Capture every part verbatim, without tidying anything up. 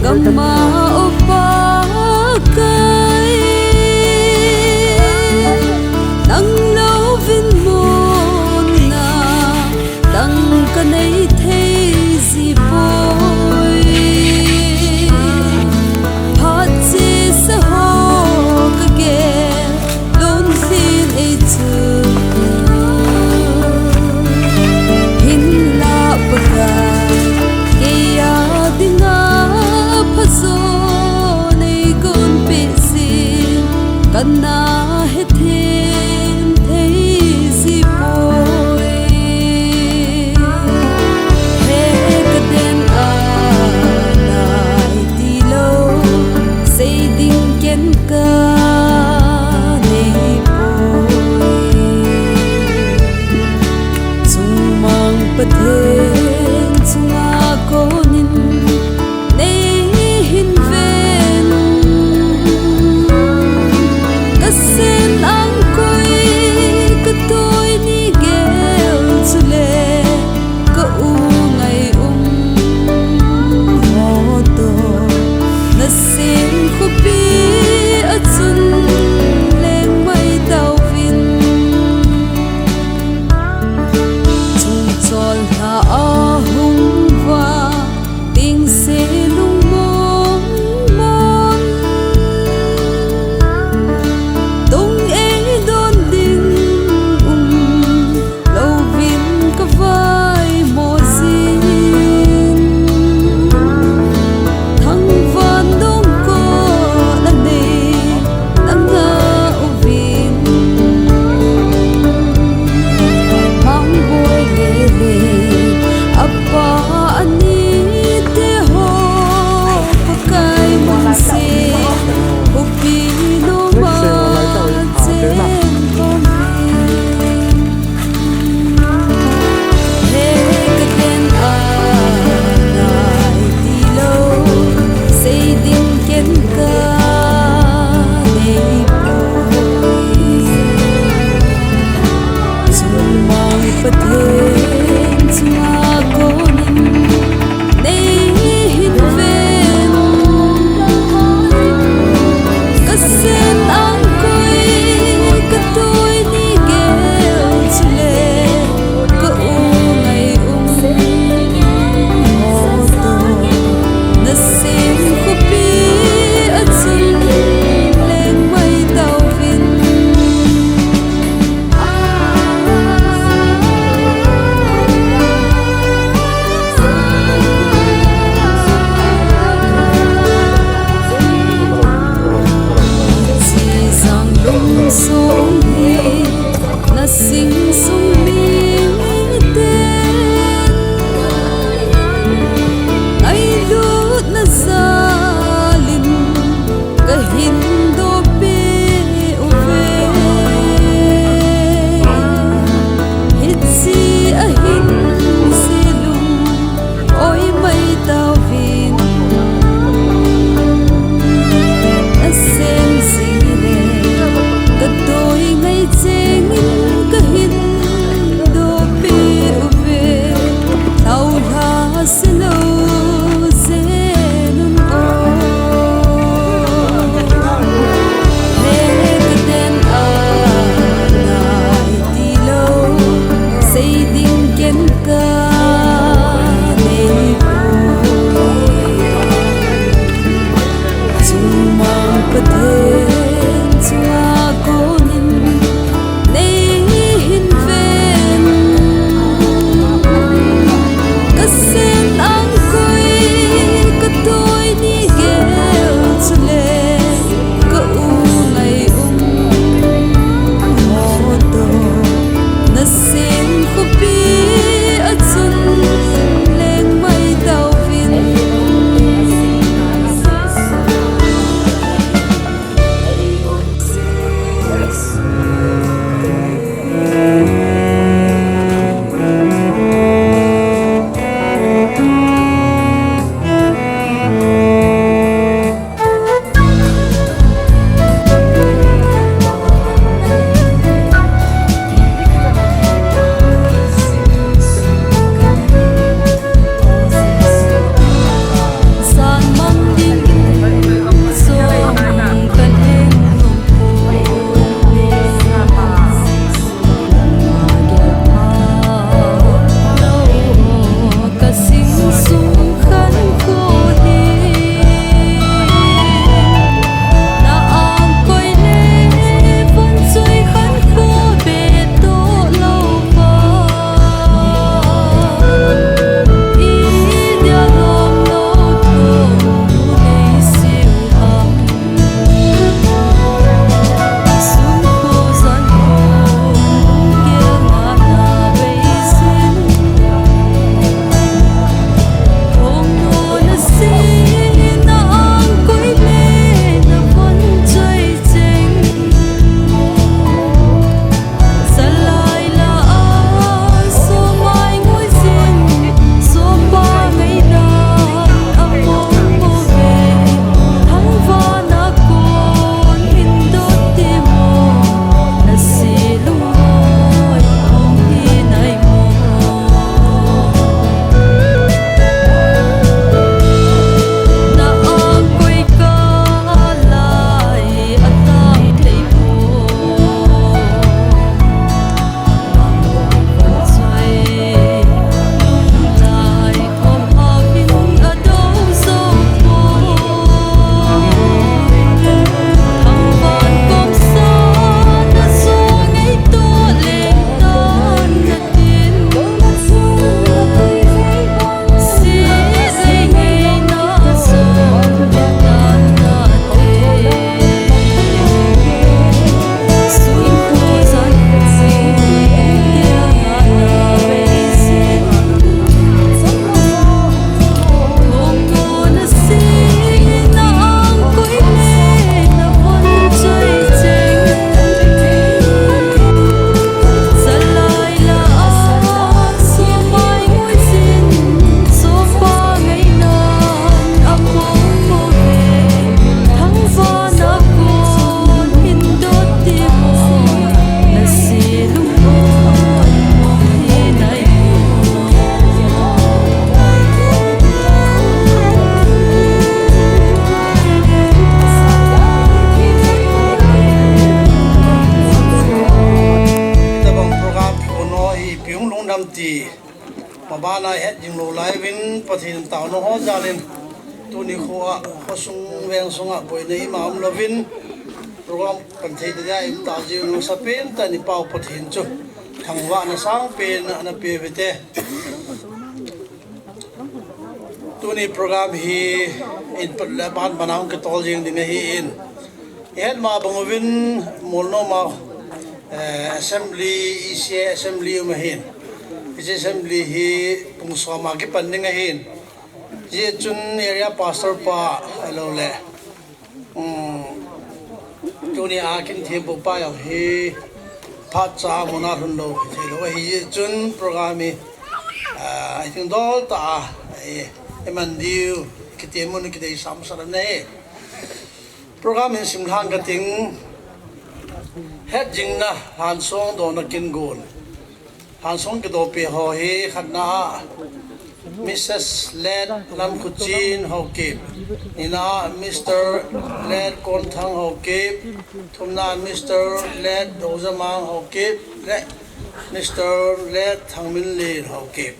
Ama o Pakai, nang louvin monna dang kanei thei jipoi. Phat chesa ho kagel lungthim ei chu, hinlah Pakai, kei a dinga phajo Ti, mabana het jing lou lai uvin Pathen taona ho jalin, tuni khoa, khosung veng sunga boina ima um louvin, program pan thei dia im ta jiu nung sapen tah in i Pau Pathen chu thangvahna sangpen ana pe uvin te. Tuni program hi in pat le ban banang kitol jing ding ahin. Ihet ma bang uvin Molnom a, eh, assembly, E C A assembly um ahin. E C A assembly hi pung som a kipan ding ahin. Hijeh chun area pastor pa ahilou le. Um, tuni a kin thempu pa jong hi phat cha muna lhun lou, thei lou. Hijeh chun program hi, ah, I think dol tah a, eh, i man diu, kiti mun kiti sam sa na e. Program in sim lhang ka ting, het jingna, lhansong dona kin gon. Lhansong kidopi ho hi khatna a Missus Late Lamkhuchin Haokip, nina a Mister Late Konthang Haokip, thumna a Mister Late Dozamang Haokip, le Mister Late Thangminlin Haokip.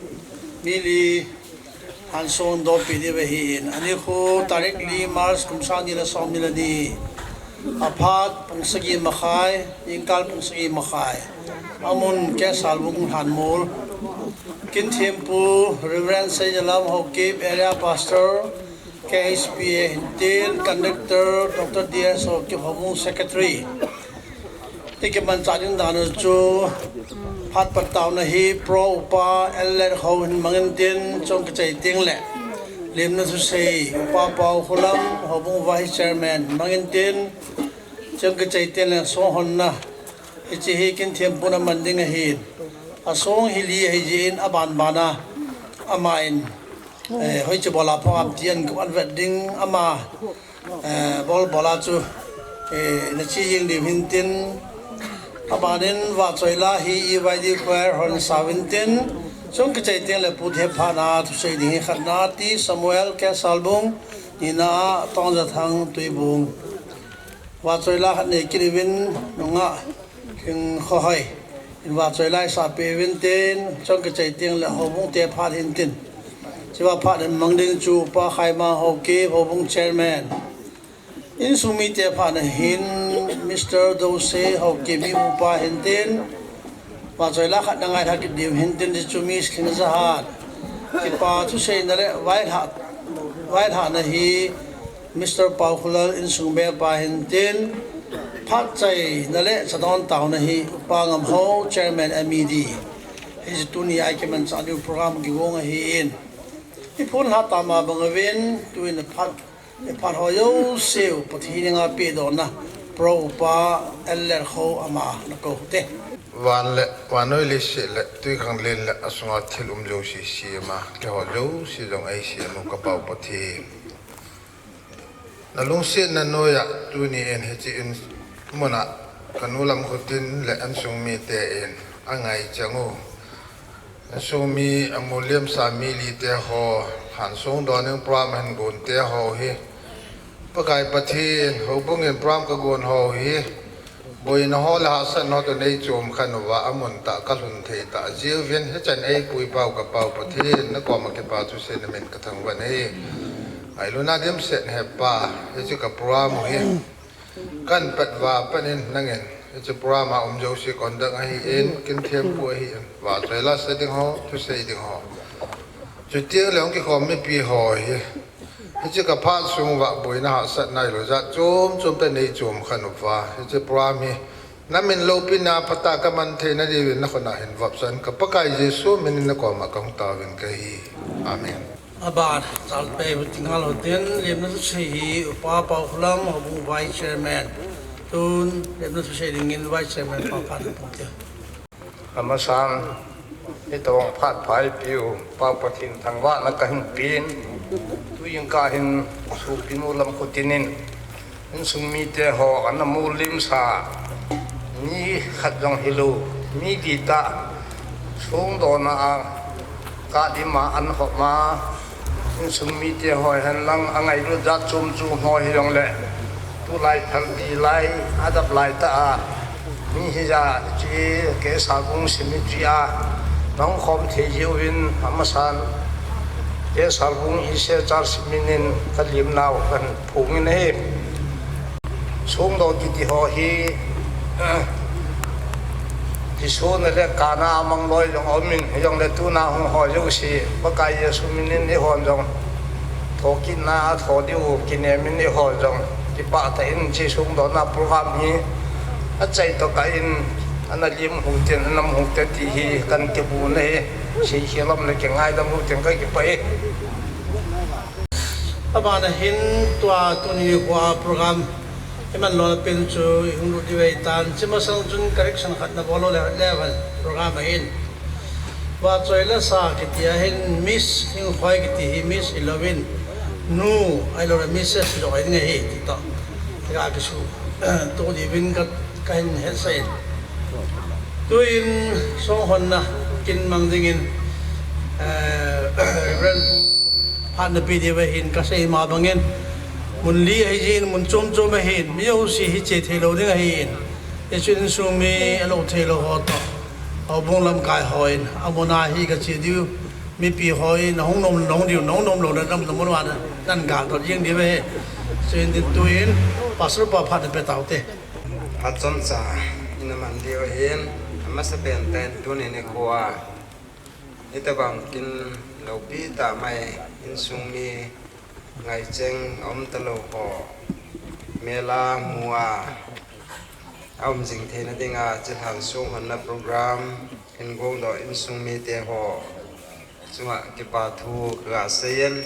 Mi li lhansong dopi diu ahin, anikho tarik li March kum sang ni le som ni le ni. Aphat pung sagi makhai, jingkal pung sagi makhai. Amun Kesalbung Lhanmol. Kin thempu Reverend Seijalam Haokip, Area Pastor, K H P A hintin, Conductor, Doctor D S Haokip, Houbung Secretary. Ti kimanchah ding dan u chu phat pat taona hi Pro Upa L Late Kho hin mangin tin, chung kichai teng le lemna thusei Upa Paokholam, Houbung Vice Chairman mangin tin, chung kichai teng le songhonna, hiche hi kin thempuna man ding ahin. Asong hi li ahi jeh in aban bana ama in, eh, hoiche bola phongam ti an kum an vet ding ama, eh, bol bola chu, eh, na chi jing diu hintin, abanin Vahchoila hi E Y D Choir hon sa uvin tin, chung kichai teng le put he phat na thusei ding hi khatna T Samuel Kesalbung, nina a Tongjathang Tuibung. Vahchoila khat nei kit uvin nunga Lhingkhohoi in Vahchoila sa pe uvin tin, chung kichai teng le Houbung te phat hintin. Chiva phat in mang ding chu Upa Khaimang Haokip, Houbung Chairman. Insung mite phat na hin Mister Dose Haokip mi upa hintin. Vahchoila khat na ngailha kit diu hintin, ti chu Miss Lhingzahat. Kipa thuseina le vailhah, vailhahna hi Mister Paokholal insung be pa hintin, phatchaina le chadon taona hi Upa Ngamhou, Chairman M E D. Hiche tuni a i kimanchah diu program kigong ahin. I phun lha tama bang uvin, tuin phat, i phat ho jouse u Pathen henga pedohna Pro Upa L Late Kho ama na kou te. Van le, vannoi leiset le, twikhanglen le, asunga thil um jouse sema, keiho jouse jong eisem u ka Pau Pathen. Na lungsetna noiya, tuni in hiche in muna, ka nu Lamkhutin le insung mite in, angai chang u. Insung mi, amolem sa mi li te ho, lhansong don in program ahin gon te ho hi. Pakai Pathen, houbung in program ka gon ho hi. Boina ho le hahsatna ho toh nei chom khen uva, amun tah ka lhun thei tah jiuvin, hichan eipui pau ka Pau Pathen, na koma kipa thusei na min ka thangvah e. Ailutna dimset Hepa, hiche ka program u hi. Kan pat uva panin nangin, hiche program a um jouse conduct ahin, kin thempu ahin, Vahchoila sa ding ho, thusei ding ho. Chuteng le hung kikhom mipi ho hi. Hiche ka phat sung uva boina hahsatna ahiloule jat chom chom toh nei chom khen uva. Hiche program hi na min loupina phatah a ka man theina diuvin na khut a hin vop chan ka Pakai Jesu min in na koma ka hung taovin ka hi. Amen. Aban, chal pe u ti ngal u tin, lemna thusei hi Upa Paokholam, Houbung Vice Chairman. Tun, lemna thusei dingin Vice Chairman pa phat na pung te. Amasan, hitobang phat pha eipiu Pau Pathen thangvahna kahin pen, tuin kahin sopinu Lamkhutin in, insung mite ho ana molem sa, mi khat jong hilou, mi kitah, songdona a, ka dima an hop ma, insung mite ho henlang, angailut jat chom chom ho hijongle, tulai phalbi lai, adap lai tah a, mi hija, hiche, Kesalbung cemetery a, Nahung khom thei jeh uvin amasan, K. Salbung Ise Church min in kalimnau kahin phongin ahi. Songdoh kiti ho hi, Jesu nale Cana a mang loi jong aumin, hijongle tuna hung ho jouse, Pakai Jesu min in eihon jong thokitna atho diu kinem in, eihon jong kipah tah in hiche songdohna program hi achai tokah in, ana lim u hite, ana um u hite ti hi kahin tibun ahi. Seikhel um le kingaidam u hite, kakipah e. Abana hin tua tuni nikho a program iman lona pen chu ihung lut diu ahitan, hiche masang chun correction khat nabol lou le, le van program ahin. Vahchoi Lasa kiti a hin Miss Lhingkhoi kiti hi Miss hilouvin, Nu ahiloule Missus hidoh ding ahi ti toh, ka kisu to diuvin ka, kahin hetsah in. Tuin songhonna kin mang dingin, eh, Reverend Pu phatna pe diu ahin, kasei ma bangin, mun li ahijeh in, mun chom chom ahin, mi jouse hi che theilou ding ahin, hichun insung mi alou theilou ho toh, houbung lamkai hon, amun a hi kache diu, mipi hon, nahung nom, nahung diu, nahung nom louna, namun uva nahin gadoh jeng diu ahi. Chuin tuin Pastor pa phatna pe taute. Phat chomcha ina man diu ahin, amasapen tah in tuni nikho a hitobang kin loupi tah mai, insung mi ngaicheng aum talou ho, mel a mu a aum jing theina dinga hiche lhan songhonna program hin gongdoh insung mite ho chunga kipa thu kaga seiyin,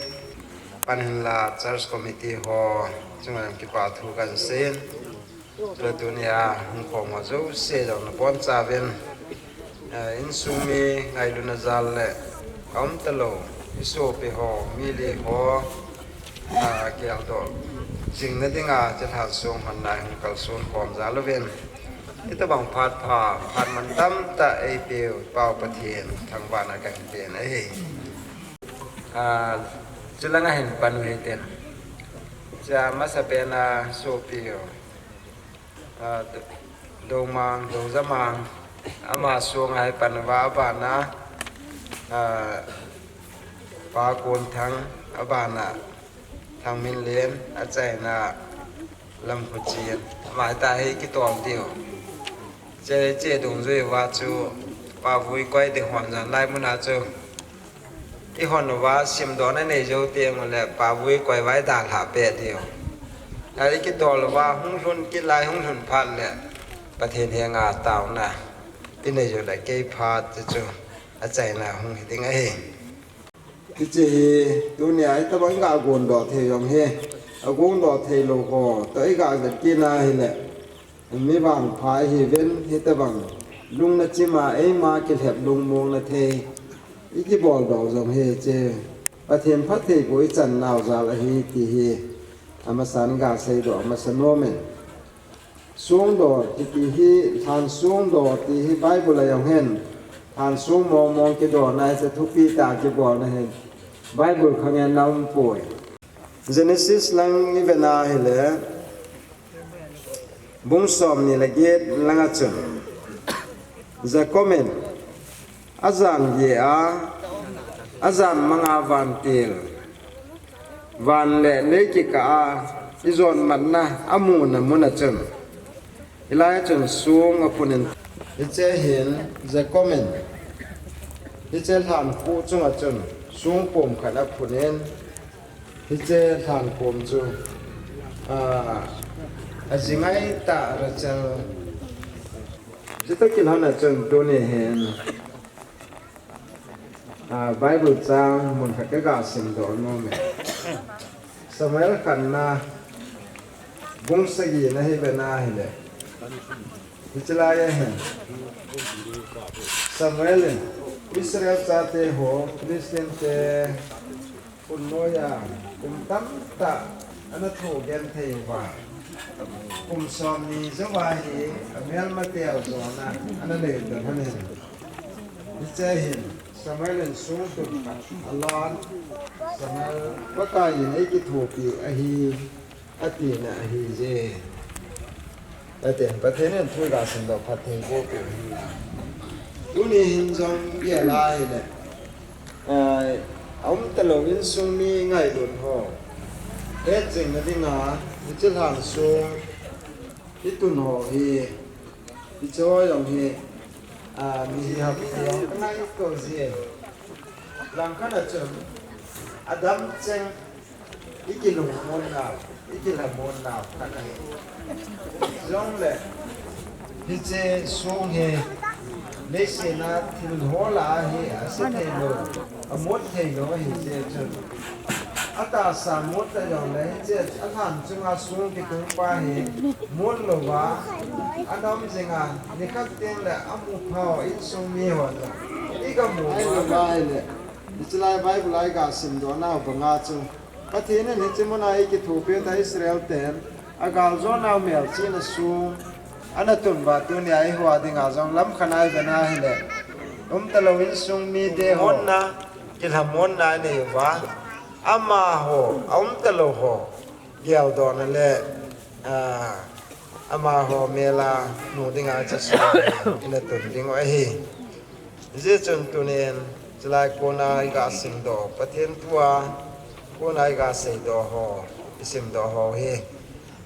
pan hinla church committee ho chunga kipa thu kahin seiyin, chule tunia hung khom ho jouse jong nabonchauvin, eh, insung mi ngailutna jal le aum talou isopi ho, mi li ho, ah, geldoh jingna dinga hiche lhan songhonna hung kalson khom jal uvin, hitobang phat pha, phat mantam tah eipeu Pau Pathen thangvahna kahin pen ahi. Ah, chulanga hin pan u hitin, hichea masapen a sopi u, ah, Do-, Domang, Dojamang, ama songa hi pan uva, abana, ah, Pa Konthang, abana Thangminlen, achaina Lamkhochen, ama hita hi kitol diu. Hiche, hiche dungjui uva chu Pa Vuikoi ding hon jan lai muna chu ihon uva simdohna nei jou teng ule Pa Vuikoi uva idalhah peh diu. Lai ikitol uva hung lhun kit lai, hung lhun phat le Pathen henga taona inei jou le kei phat chu achaina hung hiding ahi. Hiche hi tunia hitobang iga gondoh thei jong hi, agongdoh theilou ho toh iga vet kit na hile, mi vangpha ihiuvin, hitobang lungna chima eima kilhep lungmongna thei ikiboldoh jong hiche Pathen phattheiboh ichan nau jal ahi ti hi amasan iga seidoh masa nomin. Songdoh kiti hi, lhan songdoh ti hi Bible a jong hin lhan song mong mong kidohna hiche thupi tah kibolna hi Bible khangenna umpoi. Genesis lang ivena hile, bung somni le get langa chun, Jacob in ajan geh a, ajan manga vantil, van le lei kikah a ijotmatna amuna muna chun, hilai a chun song aphun in, hiche hin Jacob in hiche lhankhuh chunga chun songpom khat aphun in, hiche lhankhom chu, ah, ajingai tah Rachel. Chutoh kilhon a chun tuni hin, ah, Bible chang mun khat kaga simdoh nom e. Samuel khatna bung sagina hi vena hile, hiche lai a hin Samuel in Israel chate ho Philistine te khut noiya kum tamtah ana thoh genthei uva, kum somni jouva hi amelmateu jona ana nei u toh lhon in, hiche hin Samuel in songtun khat alon, Samuel, Pakai in eikithopi ahi, atina ahije. Atin, Pathen in thu iga simdoh phatthei boh peh u hi. Mi hin jong gel a hile, ah, a um talou insung mi ngailut ho hetjing na dinga, hiche lhan sung i tun ho hi, hiche ho jong hi, ah, mi hi hap hi jong ka ngai to jin. Langkhat a chun, a dam cheng, i kilungmonna, i kilhamonna khat ahi. Jongle, hiche sung hi, leiset a thil ho lah a hi, a se thei lou, a mut thei lou ahi jeh chun. A tahsa mut ta jongle, hiche a lhan chunga sung kitung pa hi, mut louva, a dam jing a, nikhat teng le, a mu pha ho, insung mi ho jong, i ga mu lou va ahile. Hiche lai Bible a i ga simdoh nau banga chu, Pathen in hiche muna ei kithopi u ta Israel ten, a galjona u melchihna sung, ana tun uva tunia eiho a dinga jong lamkhat a i vet na hile, um talou insung mite hon na, kilhamonna i nei uva, amaho, a um talou ho, geldohna le, ah, amaho mel a mu dinga hiche sung hi ina tun ding u ahi. Hijeh chun tunin, hiche lai kona i ga simdoh, Pathen thu a kona i ga seidoh ho, i simdoh ho hi,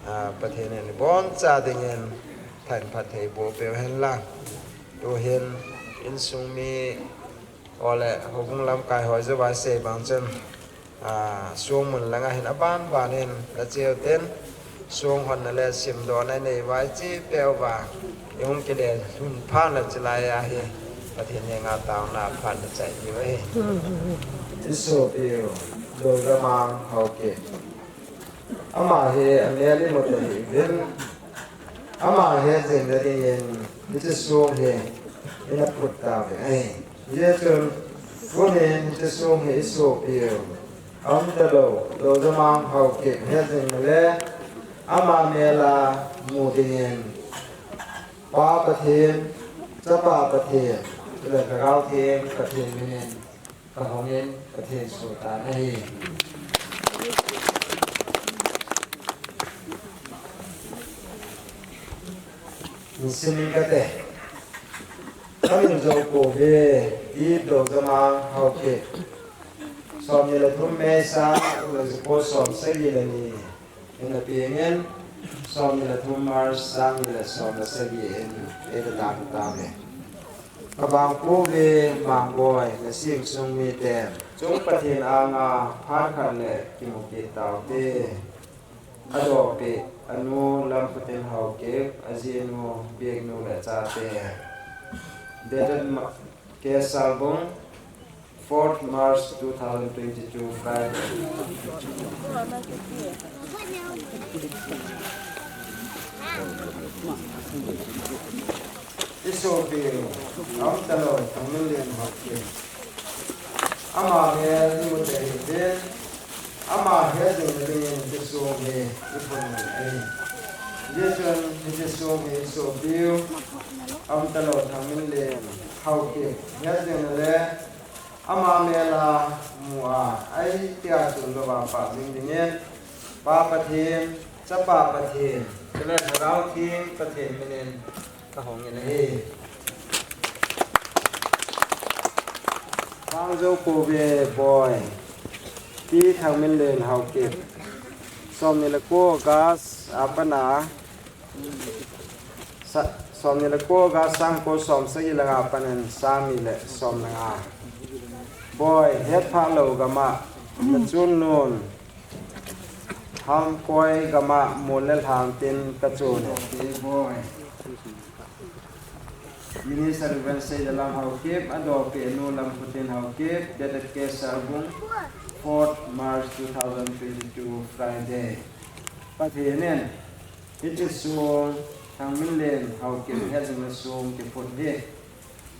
ah, Pathen in i boncha dingin, thain phatthei boh peh u hen lang. Tuhin, insung mi ho le, houbung lamkai ho jouva i sei bang chun, ah, sung mun langa hin aban ban in, na cheu ten, sung honna le simdohna i nei uva i chepeh uva, i hung kile lhun phat na hiche lai a hi, Pathen henga taona phat na chai diu ahi. I sopi u, Doljamang Haokip. Ama hi a mel i mu ta hih uvin. Ama hetjing na dingin hiche sung hi ina phut tauve ahi. Hijeh chun, tunin hiche sung hi i sopi u, a um talou, Doljamang Haokip hetjing na le, ama mel a mu dingin, Pa Pathen, Chapa Pathen, chule Lhagao Theng Pathen minin, ka hongin Pathen soh tan ahi. Nisim in kate. Ka min jou pouve, T. Doljamang Haokip. Somni le thum May, sang ni le ja ko som sagi le ni. Ina pengin, somni le thum March, sang ni le som le sagi in, eita tang tauve. Ka vang pouve Mangboi, nasing sung mite. Chung Pathen anga phat khat le kimu kit taute. Adoh peh, anu Lamkhoten Haokip, ajinu, Bieknu le achate. Dated Ma-, K. Salbung, fourth March two thousand twenty-two, Friday. I sopi u, a um talou, Thangminlen Haokip. Ama mel i mu ta hih uvin, ama hetjing na dingin hiche sung hi i phut u ahi. Hijeh chun hiche sung hi i sopi u, a um talou, Thangminlen Haokip, hetjing na le, ama mel a mu a, ahi tia chun louva pah jing dingin, Pa Pathen, Chapa Pathen, chule Lhagao Theng Pathen minin ka hongin ahi. Vang jou pouve Boi, T. Thangminlen Haokip. Somni le ko August a pat a, Sa-, somni le ko August sang ko som sagi le nga panin sang ni le som le nga. Boi, hetphah lou gam a na chun nun, Hamkoi gam a mol le lhang tin ka chun e. Boi. Minister Reverend Seidalam Haokip, adoh peh nu Lamkhoten Haokip, dated K. Salbung, fourth March two thousand twenty-two, Friday. Pathen in, hiche sung, Thangminlen Haokip hetjingna sung kiphut hi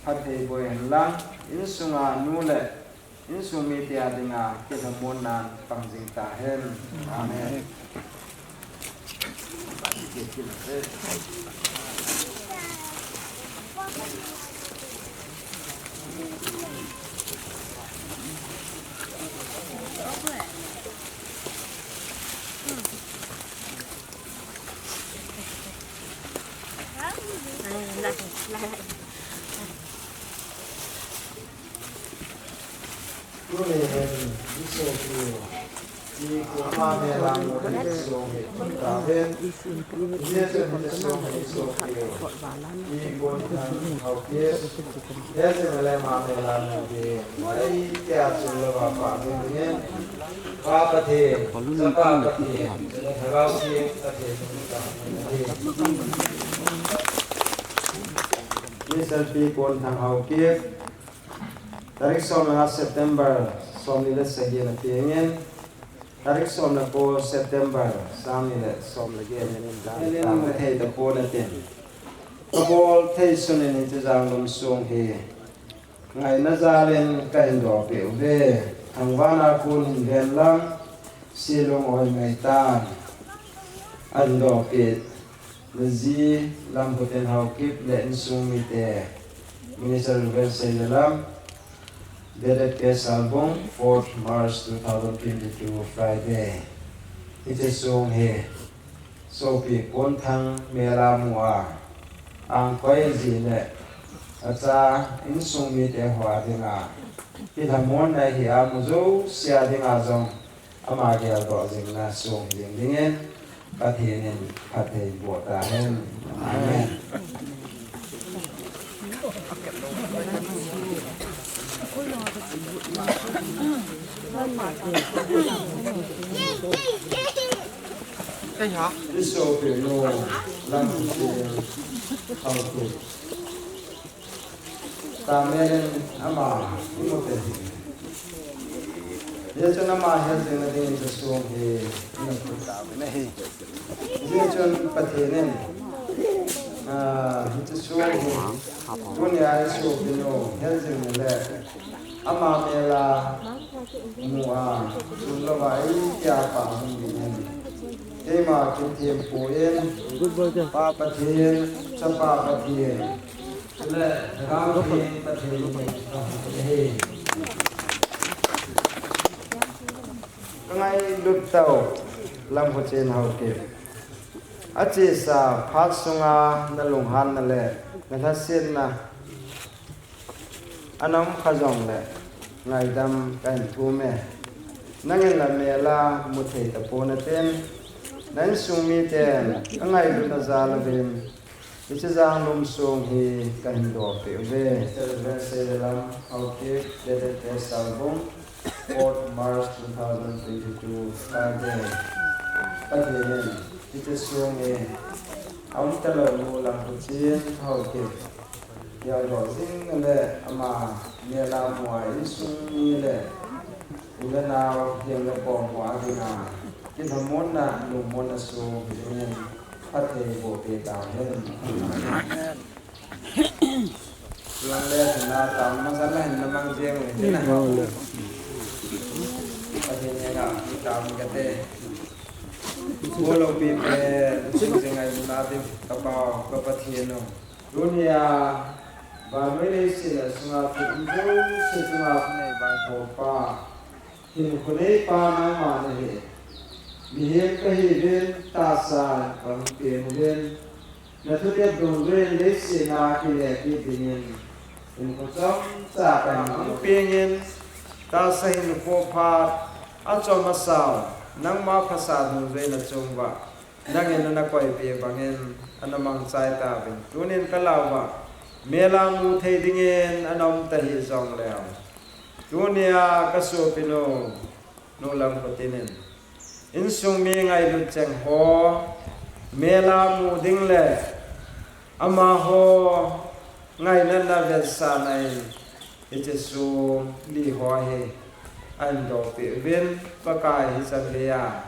phatthei boh hen lang, insunga nu le insung mite a dinga kilhamon nan pang jing tahen. Amen. Tuni hin, i sopi u, i koma me lam u, i sopi u, ta hin, i je chen i sopi u, i sopi u, i kon thang hau kis, i je chen le ma me lam u di, ai tia chun lo ba pa ding ding in, Pa Pathen, Chapa Pathen, Lhagao Theng Pathen, ta hin, i sopi kon thang hau kis, Tarik som le nga September, som ni le sagi na tiangin, tarik som le ko September, sang ni le som le get in, in, in, in, thei ta ko na tin. Ka bol thei sun in hiche jang lum sung hi, ngaina jal in ka hin doh peh uve, thangvahna kun hin ven lang, silung oi ngai tan, an doh peh. Naji Lamkhoten Haokip le insung mite, Minister Reverend Seilalam, Vedet K Salbung, fourth March two thousand twenty-two, Friday. Hiche sung hi, sopi Konthang mela mu a, angkoi ji le, acha insung mite ho a dinga, kilhamonna hi a mu jouse a dinga jong, ama geldoh jingna sung jing dingin, Pathen in phatthei boh tahen. Amen. Kei ha? Isopi nu, Lamkhoten Haokip. Tamen ama, imu te hi. Hijeh chun ama hel jing na dingin hiche sung hi, ina phut tauvin ahi. Hijeh chun Pathen in, ah, hiche sung hi, tunia isopi nu, hel jing na le, ama mela, mu a, chun lou a, itia pa hung ding in. Keima kin thempu in, Pa Pathen, Chapa Pathen, chule Lhagao Theng Pathen in, ahi. Ka ngailut tau, Lamkhoten Haokip. Achesa phat sunga na lunghanna le, na lhasetna, ana um kha jongle, ngaidam kahin thum e. Nangin la mela mu thei tapon natin, na insung miten, ka ngailutna jal uvin, hiche jang lum sung hi kahin doh peh uve. Reverend Seilalam Haokip, Vedet K Salbung, fourth March two thousand twenty-two, Friday. Pathen in, hiche sung hi, aum talou nu Lamkhoten Haokip. Geldoh jing le ama mela mu a insung mi le u le nao, heng le kom ho a dinga, kilhamonna, lungmonna sung hi dingin phatthei boh peh tahen. Lang le thina tam ma san la hin na mang jeng le na. Pathen henga tam kate. Bol loupi pen, sing sing ngailutna ding, ka Pa, ka Pathen o. Tunia, vannoi leiset le sunga thu um jouse chunga nei vaihompa, hinkho neipa nangma nahi. Mihem kahiuvin, tahsa kahung peng uvin. Na thutep dungjuiyin leiset a kile kit dingin, hinkho chomcha kahung pengin, tahsa hinkho phat, achom asao, nangma phasah dungjui nachung uva. Nangin nana koipeh bangin, ana mangchai tauvin. Tunin ka lau uva, mela mu thei dingin, ana um tahih jongleu. Tunia ka sopi nu, nu Lamkhoten in. Insung mi ngailut cheng ho, mela mu ding le, amaho ngainatna vetsahna in, hiche sung li ho hi, ahin doh peh uvin, Pakai hichan geiya.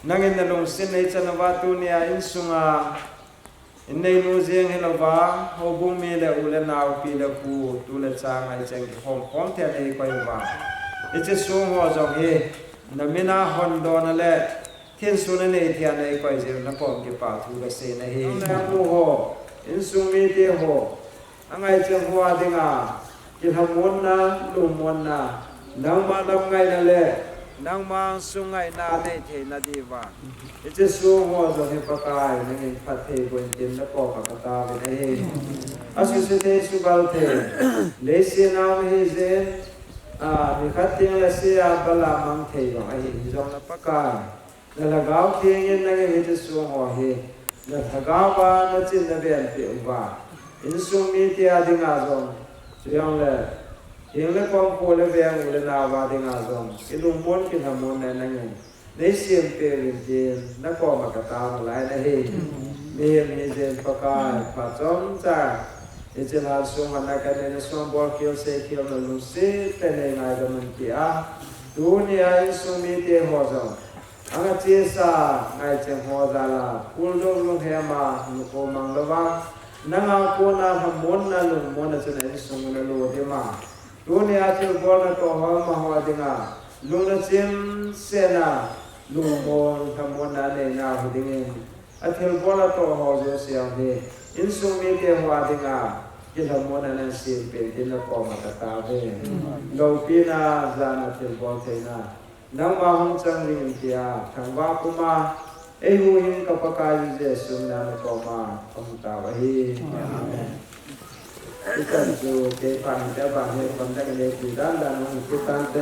Nangin na lungset nei chan uva tunia insunga, in neinu jeng hilouva, houbung mi le u le nao pi le pu, tu le cha ngai cheng kihom khom thei a neikoi uva. Hiche sung ho jong hi, na mina hondona le, thinsun a nei thei a neikoi jeh u na kom kipa thu kasei nahi. Nang le nang u ho, insung mite ho, Angai cheng ho a dinga, kilhamonna, lungmonna, nangma lamngaina le, nangma sungngaina nei theina diuva. Hiche sung ho jong hi Pakai, nangin phatthei boh in tin na koma kataovin ahi. Asuse thei sugal thei, leiset a um ahijeh in, A, nikhat teng le sea Balaam mang thei jong ahi, hijongle Pakai, na Lhagao Theng in nangin hiche song ho hi na Lhagao a na chin na venpeh uva, insung mite a dinga jong, chujongle, heng le kom, kho le veng, u le nao a dinga jong, kilungmon kilhamon na nangin nei sempeh uvin tin, na koma ka tao nalai ahi. Mihem hijeh in Pakai, phat chomcha hiche lhan sunga na ka nei na song bol khel sei khel na lungset tah in nei ngaidam un tia, tunia insung mite ho jong, anga chesa ngaicheng ho jal a, puldoh lunghem a, nuko mang louva, nanga kona lhamonna lungmonna chun a insung na lo ding a, tunia thilbol natoh ho amaho dinga, lungna chimsetna, lungmon lhamonna anei nau hi dingin, athilbol atoh ho jouse hi, insung mite ho dinga, kilhamonna na sempeh in tin na koma ka taove. Loupina, jana, thilbol theina, nangma hung chang dingin tia, thangvah puma eihuhhing ka Pakai Jesu mina na koma ka hung tao ahi. Amen. Ichan chu kei pan te ba he pan te ka nei ti dan dan hung ti tan te.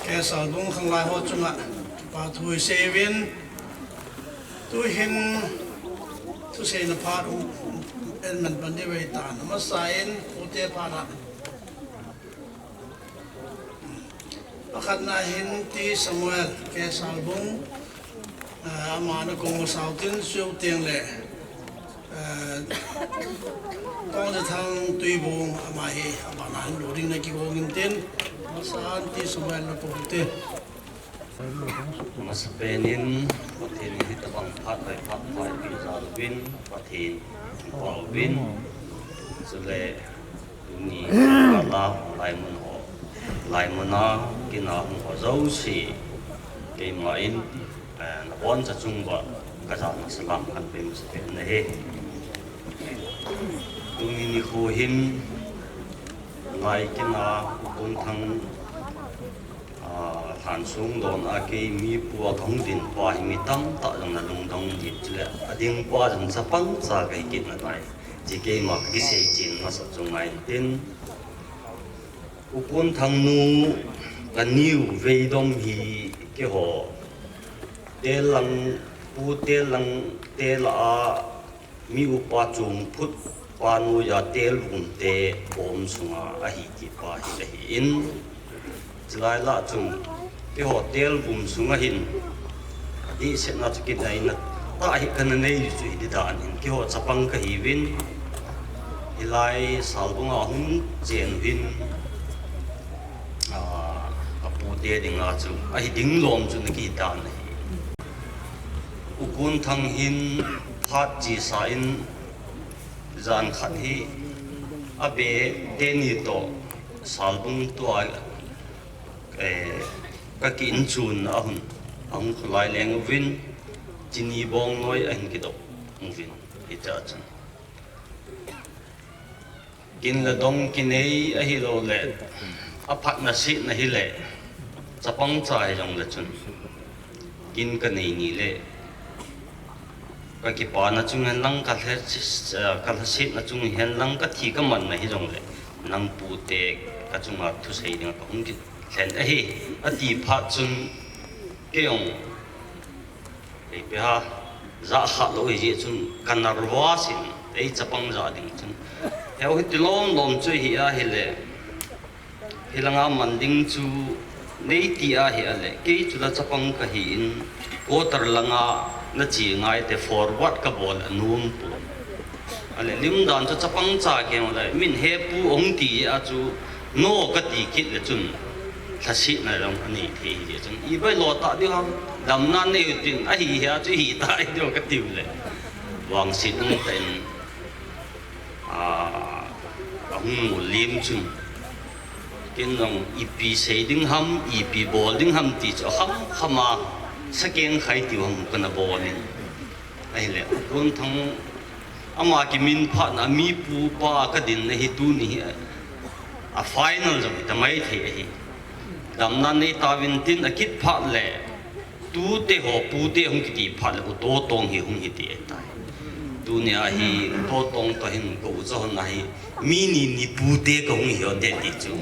Kesalbung khanglai ho chunga pa thu isei uvin, tuhin thuseina phat u en man pan diu ahitan, amasain ute phat a Pakhatna hin T Samuel, Kesalbung, ah, ama na kong masau tin suh teng le, Tong le thang tui bung ama hi, ama na hin lo ding na ki gong in tin. San ti sumai lo po te. Masa penin, Pathen hi tabang phat vai phat vai pi za lo vin, Pathen pau vin. Sule, tuni, la, lai mun ho, lai mun a, kina hung ho zo si. Keima in, eh, na bon sa chung ba, ka za na salam kan pe masa pen na he. Tuni ni khu hin, lai kina, U Kunthang, ah, lhan sung don a kei mi pu a ka hung din pa hi mi tamtah jong na lungdong din chule. A ding pa jong chapang cha ka hi kit na tai. Chi keima ka kisei chin masa chu ngai tin. U Kunthang nu ka niu veidom hi keiho. Telang, pu telang, tela a mi upa chung phut pa nu ya tel vum te bom sunga ahi ti pa hi ahi in. Chilai la chung keiho tel vum sunga hin. Di se na chu kidai na ta hi kana nei chu hi di dan hin. Keiho chapang ka hi vin. Hilai sal bunga hung chen vin. Ah, ka pu te ding a chu. Ahi ding lom chu na ki dan ahi. U Kunthang hin phat chi sa in jan khat hi a be teni to sal bung tua, eh, ka ki in chun a hun a hung khulai leng uvin chini bong noi a hin ki dok uvin hi cha chun. Kin le dong kinei ahi lo le, a phat na si na hi le, chapang cha hi jong le chun. Kin ka nei ni le, ka kipa na chung hen lang ka le, ka le si na chung hen lang ka thi ka man na hi jong le, nang pu te ka chung a thu sei ding ka hung ki thlen ahi, a ti phat chun ke jong. Ei pe ha, za kha lo hi chun, ka nervous in, ei chapang za ding chun. Heu hi ti lom lom chu hi a hi le. Hi langa man ding chu, nei ti a hi a le. Kei chu la chapang ka hi in, quarter langa na chi ngai te forward ka bol a num pu. A le lim dan chu chapang cha ke le, min he pu ong ti a chu, no ka ti kit le chun. Thlasih na jong a nei thei hi chun. I bai lo ta diu ham. Damna nei u tin a hi hi a chu hi ta i diu ka tiu le. Vangset nung ta in, ah, a hung mu lim chun. Ken jong ipi sei ding ham, ipi bol ding ham ti chu a kham kham a sa keng khai tiu ham ka na bol in. A hi le, Kunthang ama ki min phat na mi pu pa ka din na hi tuni hi. A final jong hi ta mai thei ahi. Damna nei ta vin tin a kit phat le, tu te ho pu te hung ki ti phat le, U To Tong hi hung hi ti e tai. Tuni a hi, U To Tong to hin ko u cha hon a hi, mi ni ni pu te ka hung hi o te ti chu,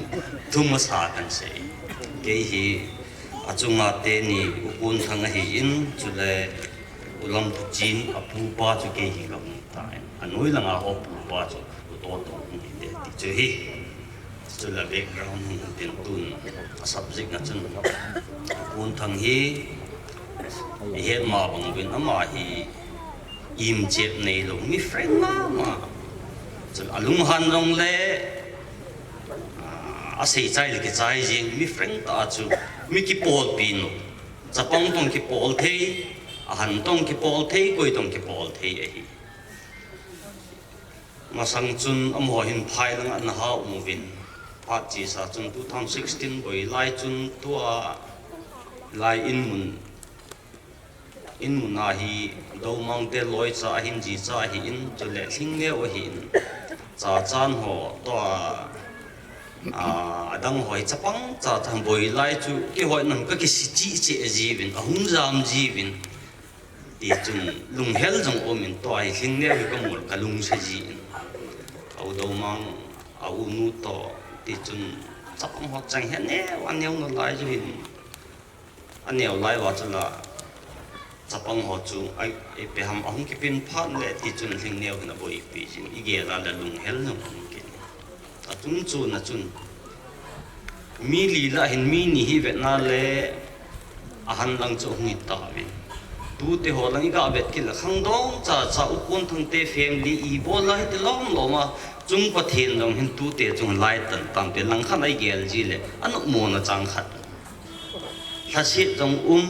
thu masa kan sei. Kei hi, a chunga teni, U Kunthang a hi in, chule, U Lampuchin, a pu pa chu kei hi ka hung ta in. A noi langa ho pu pa chu, U To Tong hung hi te ti chu hi. Chu la background hung tin tun a subject na chun Kunthang hi i het ma bang vin ama hi im chep nei lo mi frank ma ma. Chu a lunghan jong le, ah, a sei chai le ki chai jing mi frank ta chu mi ki pol pi no. Chapang tong ki pol thei, a han tong ki pol thei, koi tong ki pol thei ahi. Masang chun amaho hin phai langa na ha um uvin. Phat chi sa chun two thousand sixteen boi lai chun tua lai in mun, in mun a hi Domang te loi cha a hin ji cha hi in, chule Lhingneo a hi in. Cha chan ho to a, a, a dang ho hi chapang cha chan boi lai chu kihoi nan ka kisi chi chi a ji vin, a hung jam ji vin. Ti chun lunghel jong um in tua hi Lhingneo hi ka mul ka lungsa ji in. A u Domang, a u nu to, ti chun chapang ho chang he neo, a neo na lai ju hin. A neo lai va chu la, chapang ho chu, ai, ai pe ham a hung kipin phat le, ti chun Lhingneo hin a boi pi jin, i gel a la lunghel jong um kin. A tum chu na chun. Mi li la hin mi ni hi vetna le a han lang chu hung hi ta vin. Tute ho lang i ga vet kit le khangdong chacha U Ponthang te family i bol la hiti lom lom a, chung Pathen jong hin tute chung lai tan tan te lang khat a i gel ji le a nopmo na chang khat. Lhaset jong um,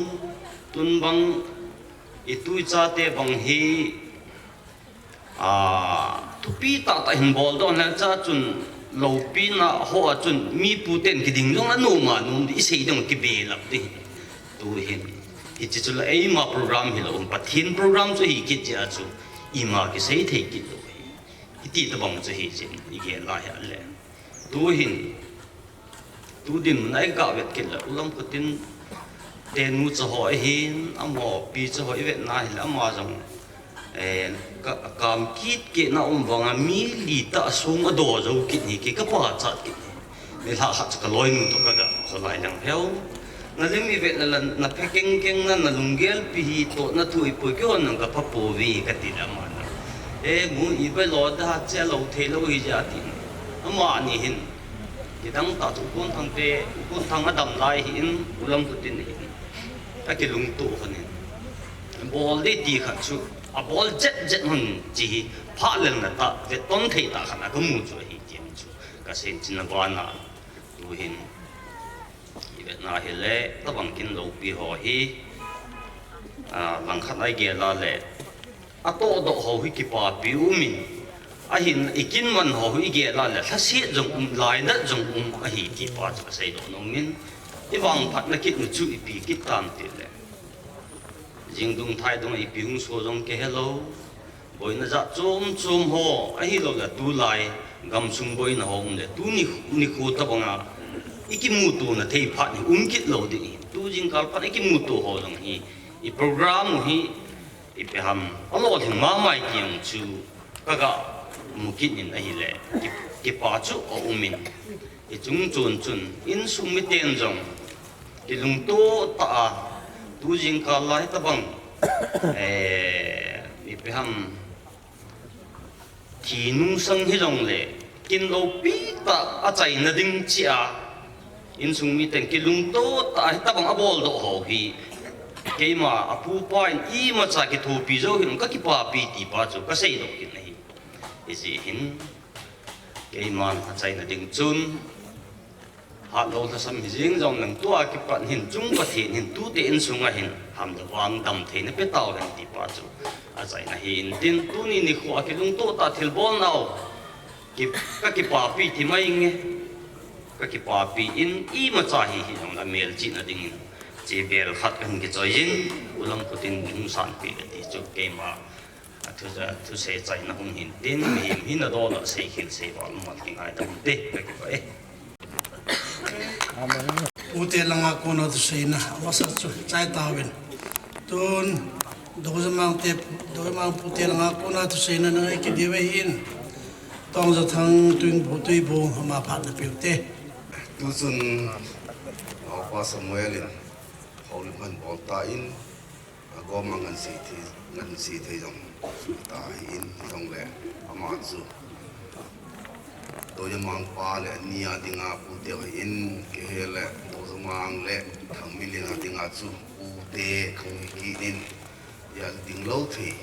tun bang i tu i cha te bang hi, a, thupi tah tah hin bol don le cha chun lopi na ho a chun mi pu ten kiding jong a numa num di i sei dong kibelap di. Tu hin. Hichi chu la eima program hi lo, Pathen program chu hi kit chia chu ima kisei thei kit lo hi. Hiti tabang chu hi chin i gel lai a le. Tu hin. Tu dinmun a i ga vet kit le, U Lamkhutin te nu cha ho ahin, amaho pi cha ho i vet na hi le, ama jong, eh, ka, kam kit kit na um vang a mi li tah a sung a do jo kit hi ki ka pachat kit hi. Ni lha khat cha ka loinu to ka ga, kholai lang heu. Na lim i vet na la, na phe keng keng na, na lunggel pi hi to na thu i pui ki hon nang ka pha po vi ka ti le ama na. Eh, mu i ba lo da che lo thei lo hi ja ti. Ama ni hin. Kidang tah chu U Ponthang te, U Ponthang a dam lai hi in, U Lamkhutin hi in. A kilungto hon in. Bol di ti khat chu, a bol jet jet hon chi hi, pha lel na tah, vet ton thei tah khat a ka mu chu hi ti chu. Ka sen chin na ba na, tu hin. I vet na hi le, tabang kin lopi ho hi, a, lang khat a i gel a le, a toh doh ho hi kipapi um in, ahin i kin man ho hi i gel a le, lhaset jong um, lainat jong um ahi ti pa chu ka sei doh nom in, i vangphat na kit nu chu i pi kit tam ti le. Jing dung thai dung a i pi hung so jong ke hello. Boina ja chom chom ho, ahi lo le tu lai, gam sung boina ho um le, tu ni, ni khu tabang a, i kimu tu na thei phat ni um kit lo di. Tu jing kal phat i kimu tu ho jong hi, i program u hi, Ipi ham, a lolhing mamai tiang chu ka ga mu kit in ahile, ki, kipa chu a um in. I chung chun chun, insung miten jong, kilungto tah a, tu jingkah lai tabang, eh, ipi ham, Thi nungsang hijongle, kin lopi tah a chaina ding chia, insung miten kilungto tah a hitabang a boldoh ho hi, keima a pupa in imacha kithopi jou hih in ka kipapi ti pa chu ka seidoh kit ahi. Hijeh hin, keiman a chaina ding chun, Hatlou lhasam hi jing jongleng tua kipat hin chung Pathen hin tute insunga hin hamle vang damtheina pe tauhen ti pa chu a chaina ahi. Intin tuni nikho a kilungto tah thilbol nau ki, ka kipapi ti mai nge. Ka kipapi in imacha hi hijongle melchihna dingin chebel khat kahin kichoi in, U Lamkhutin hung sanpeh le ti chu keima A thu, a thusei chaina hung hintin, mihem hin adol a seikhel seival mal kingai tauvinte, ka kipah e. Pute langa kona thuseina, amasa chu chai tauvin. Tun, Dojamang te, Dojamang pute langa kona thuseina nangai kit diu ahin. Tongjathang Tuibu, Tuibu, ama phatna peuvinte. Tuchun, Upa Samuel in, houlim ahin bol tan, Agom a ngansi thei, ngansi thei jong ta ahin, hijongle ama chu Dojamang pa le ani a dinga pute ahin, kei hile Dojamang le Thangminlen a dinga chu pute kahung hi kit in, hia dinglou thei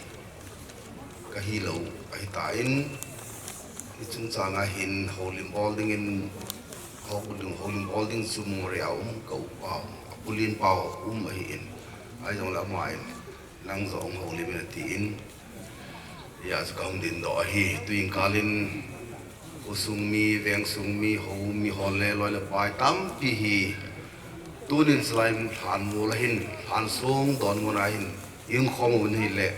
kahilou ahitan, hiche chungchanga hin houlim bol dingin, houlim, houlim bol ding chu Moreh a um ka upau, a pulinpau um ahin, ahijongle ama in, nang jong houlim in atin, hia chu kahung dingdoh ahi. Tuin kalin, khosung mi, vengsung mi, hou mi, hol le, loi le pai tampi hi, tunin chulai lhanmol a hin, lhansong donmun a hin, hung khom uvin ahile,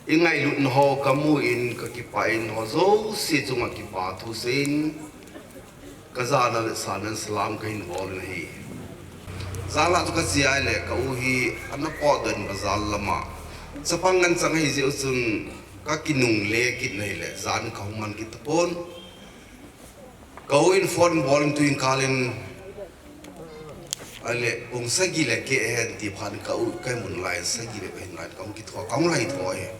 ingailutna ho kamun, kakipah in ho jouse chunga kipa thuseiin, kajana le sanan salam kahin bol in ahi. Jana chu kache ahile, ka u hi ana potdoh in bazar lama. Chapang nganchang ahijeh u chun, kakinungle kit in ahile, jan kahung man kit tapon. Ka u in phone bol in tuin kalin, ahile, pung sagi le keh hen ti phat in ka u, kahin mun lai, sagi le keh hen lai, kahung kitho, kahung lai tho e.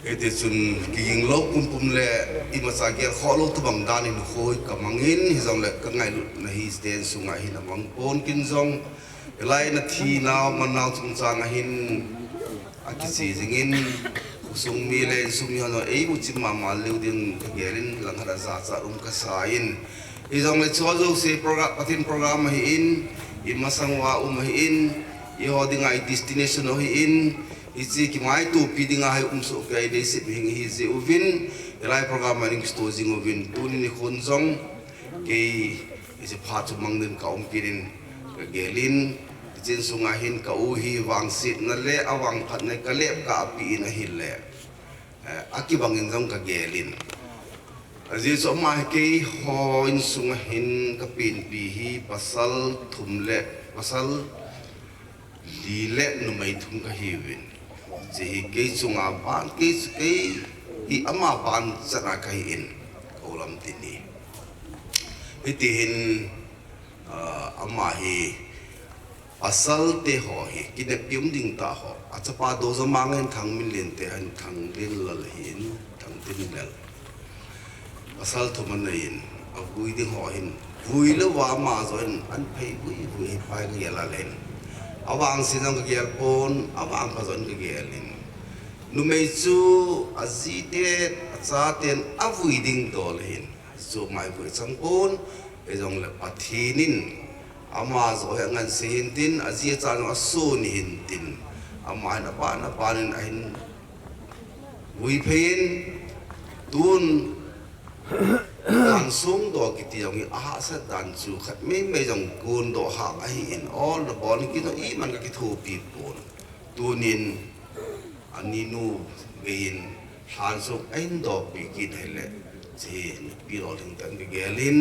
Hitichun, kiging lou pumpum le, imacha gelkhoh lou tobang dan in hoi kamangin, hijongle kangailutna hi stand sunga hin amang pon kin jong, Hilai a thi nau man nau chungchang a hin akiche jingin, khosung mi le insung mi hon eimu chim mama leu ding kagelin, langkhat a jachat um kasa in. Hijongle chu jouse program, Pathen program ahin, imasang uva um ahin, eiho dinga i destination ahin, hiche kimaitopi dinga hi umsoh kei a i deisah mihing ihi jeh uvin, hilai program a ding kisto jing uvin, tuni nikhon jong kei hiche phat chu mang din ka um kit in kagelin, hiche insunga hin ka u hi vangsetna le avangphatna kalep kah a apen ahile, eh, akibang in jong kagelin. Ajeh chu ama hi keiho insunga hin kapenpi hi pasal thum le, pasal li le numei thum kahiuvin. Hiche hi kei chunga ban, kei chu kei hi ama ban chan a kahi in, ka u Lamtin hi. Hiti hin, ah, ama hi pasal te ho hi, kineppi um ding tah ho, achapa Dozamang hin Thangminlen te hin, Thangminlal hin, Thangtinlal. Pasal thum anei in, avui ding ho hin, vui louva ama joh in, an phei vui vui hi pai kagel a le hin. Avangse jong kagel pon, avangpha joh in kagel in. Numei chu aji te, acha ten avui ding dol hin, chu mai vui chang pon, hijongle Pathen in ama joh hi anganse hin tin, aji acha jong asun hin tin, ama hin aban aban in ahin vui phei in, tun dan songdoh kiti jong hi ahahsat dan chu khat meimei jong kondoh hah ahi in, ol nabol in kei jong iman kakithopi pon. Tunin aninu gei in lhansong ahin dohpi kit ahile, hiche hi nupi lolhing tah in kagel in,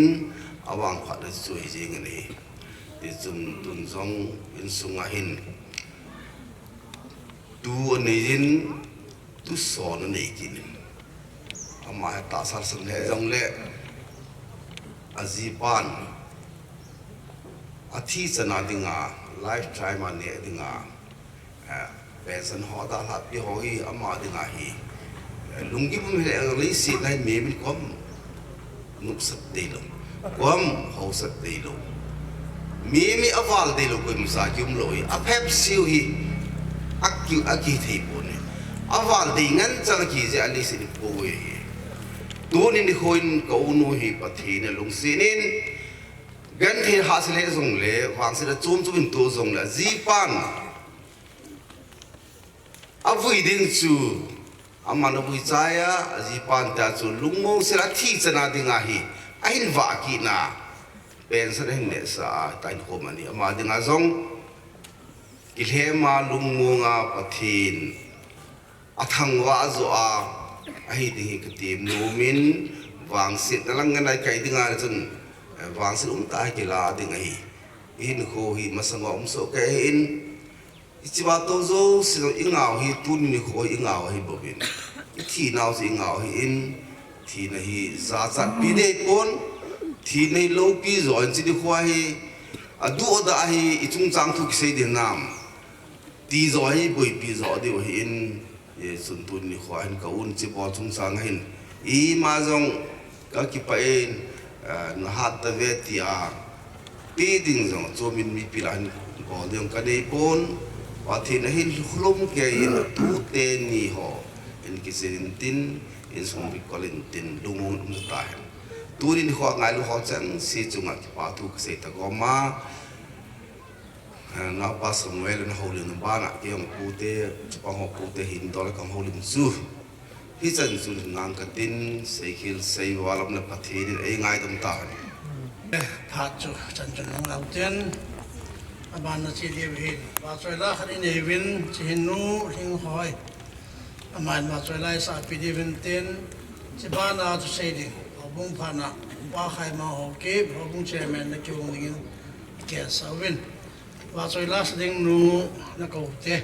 avangphatna chu hi jeng in ahi. Hichun tun jong insunga hin tu anei in, tuson anei kit in. Ama hi tahsa lhasam lheh jongle, ajipan athi chana dinga, lifetime a neh dinga, eh, pension ho dalhahpi ho hi ama dinga hi, eh, lunggim um hile, leiset a hin mi min kom nopsah deilou, kom haosah deilou. Mi, mi aval deilou koima sa kium lou hi, aphep siu hi, aki, akithei pon ahi. Aval dei ngen chang aki jeh a leiset hi pou ahi. Tuni nikho in ka u nu hi Pathen in alungset in, genthei hahsa lheh jongle, vangset a chom chom in toh jongle, ajipan avui ding chu aman avui chai a, ajipan tia chu lungmong sel a thi chana dinga hi ahin vah kit na, pension ahin nehsah a, tahin khom ani ama dinga jong kilhem a lungmong a Pathen athangvah joh a ahi ding hi katem nom in, vangsetna lang ngen a ikai dinga chun, eh, vangset umtah a kila ding ahi. Ihinkho hi masang uva umsoh kei ahin, hichea toh jouse jong ingah u hi, tuni nikho hi ingah u ahi bouvin. Ithi nau chu ingah u ahin, thina hi jachatpi ding ahipon, thina hi loupi jo in, hiche nikho hi, adu ada hi, ichungchang thu kisei ding nam, ti jo hi, boipi jo diu ahin, hichun tuni nikho hin ka un hiche bol chungchang a hin, ima jong kakipah in, eh, nahat tave tia, pi ding jong chomin mipi lah a hin bol ding kanei pon, Pathen ahin lhum kei in, tute ni ho hin kichen intin, insung bikol intin, lungmong in um tahen. Tuni nikho ngailu ho chengse chunga kipa thu kasei tagom a, eh, Naupa Samuel in houlim bana, kei jong pute, chapang ho pute hin dol a kahoulim chu. Hichan chun ngang katin, seikhel seival umle Pathen in eingaitom tahen. Phat chu chan chun hung lau ten, aban na chi diu hin, vahchoi la khat inei uvin, hiche hin Nu Lhinghoi. Aman vahchoi la isahpi diu hin tin, hiche bana thusei ding, houbung phatna, Pa Khaimang Haokip, houbung chairman na kihung dingin, ikihetsah uvin. Vahchoi la sa ding nu, nakou te.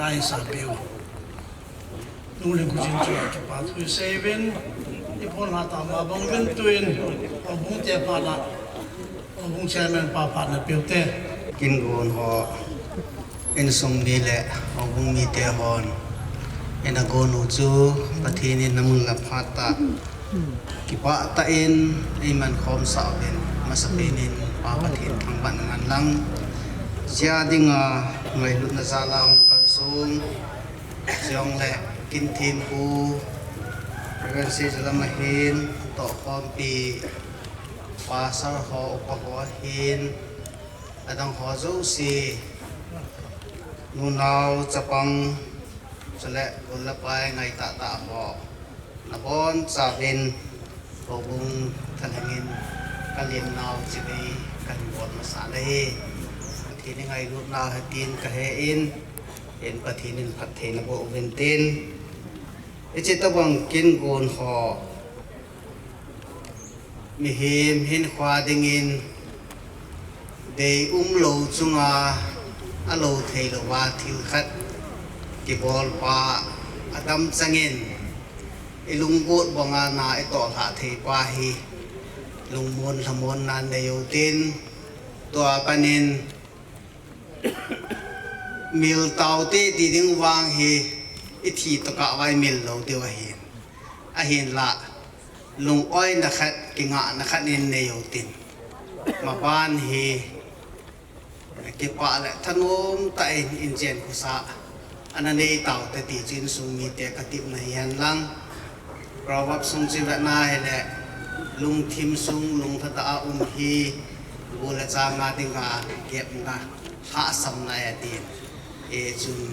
Ai sa piu. Nunglen kujin chu kipa thu seven. Ipon ha ta ma bang vin tuin. Houbung te pa la. Houbung chairman pa pa na piu te. Kin gon ho. Insung mi le houbung mite hon. Ina gon u chu Pathen in namun la phat ta. Kipah tah in eiman khom sah uvin, masapen in Pa Pathen thangvah ngan lang. Chia dinga ngailutna jal a hung kalsong, chiong le kin thempu, Reverend Seijalam ahin, tohkhompi, Pastor ho, upa ho ahin, adang ho jouse, nunau, chapang, chule gol le pai ngai tahtah ho. Nabon chauvin houbung thalheng in kalim nau chibai kahin bol masa nahi. Pathen in ngailutna hetin kahe in, in Pathen in phatthei naboh uvin tin. Hiche tobang kin gon ho. Mihem hinkho dingin dei umlou chunga alou theilouva thil khat kibol pa adam changin ilunggot banga na itoh lhah thei pa hi lungmon lhamon na nei u tin tua panin mil taute ti ding vang hi ithi tokah vai mil lou diu ahin. Ahinlah, lung-oina khat, kingahna khat in nei u tin. Maban hi, kipah le thanom tah in inchen khosa ana nei taute ti chu insung mite katepna hihen lang. Proverbs sung chu vetna hile, lungthim sung, lungthim tah a um hi, bu le chang a dinga kepna, hahsamna ahi tin. E chun,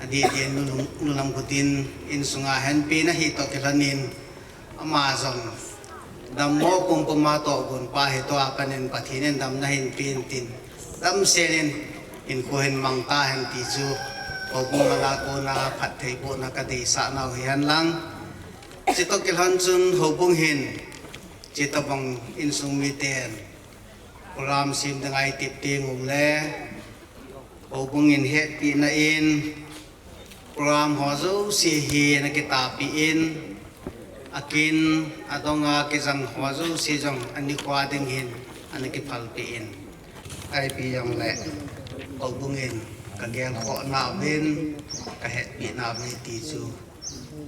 adih din nu, nu lam khutin, insunga henpi na hi toh kilhonin, ama jong, dammo pumpum a tohgon pa hi tua panin Pathen in damna hin pen tin, damsel in, hinkho hin mang tahen ti chu, houbung langa kona phatthei bohna kadeisah nau hihen lang. Chutoh kilhon chun houbung hin, chutobang insung miten, program sem dinga itep teng uleh, houbung in hetpina in, program ho jouse hi ana kitapi in, akin, adonga kijang ho jouse jong anikho ding hin ana kiphalpeh in. Ipi jongle, houbung in kagelkhoh nauvin, kahetpi nauve ti chu.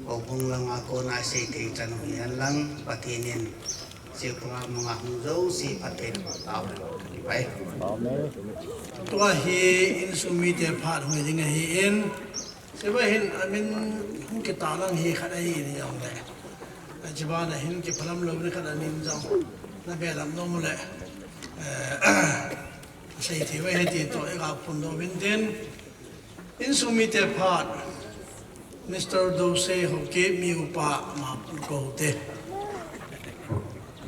Houbung langa kona seithei chan u hihen lang, Pathen in, hiche program manga hung jouse phatthei boh tahen. Kipa e. Amen. Tua hi insung mite phat hoi ding ahin, hiche va hin amin hung kitah lang hi khat ahi in jongle. Hiche va na hin kiphalam lou ni khat amin jong. Na belam nom le. Eh, seithei va hi ti toh, ega phun lou vin tin. Insung mite phat, Mister Dosei Haokip, mi upa, ama kou te.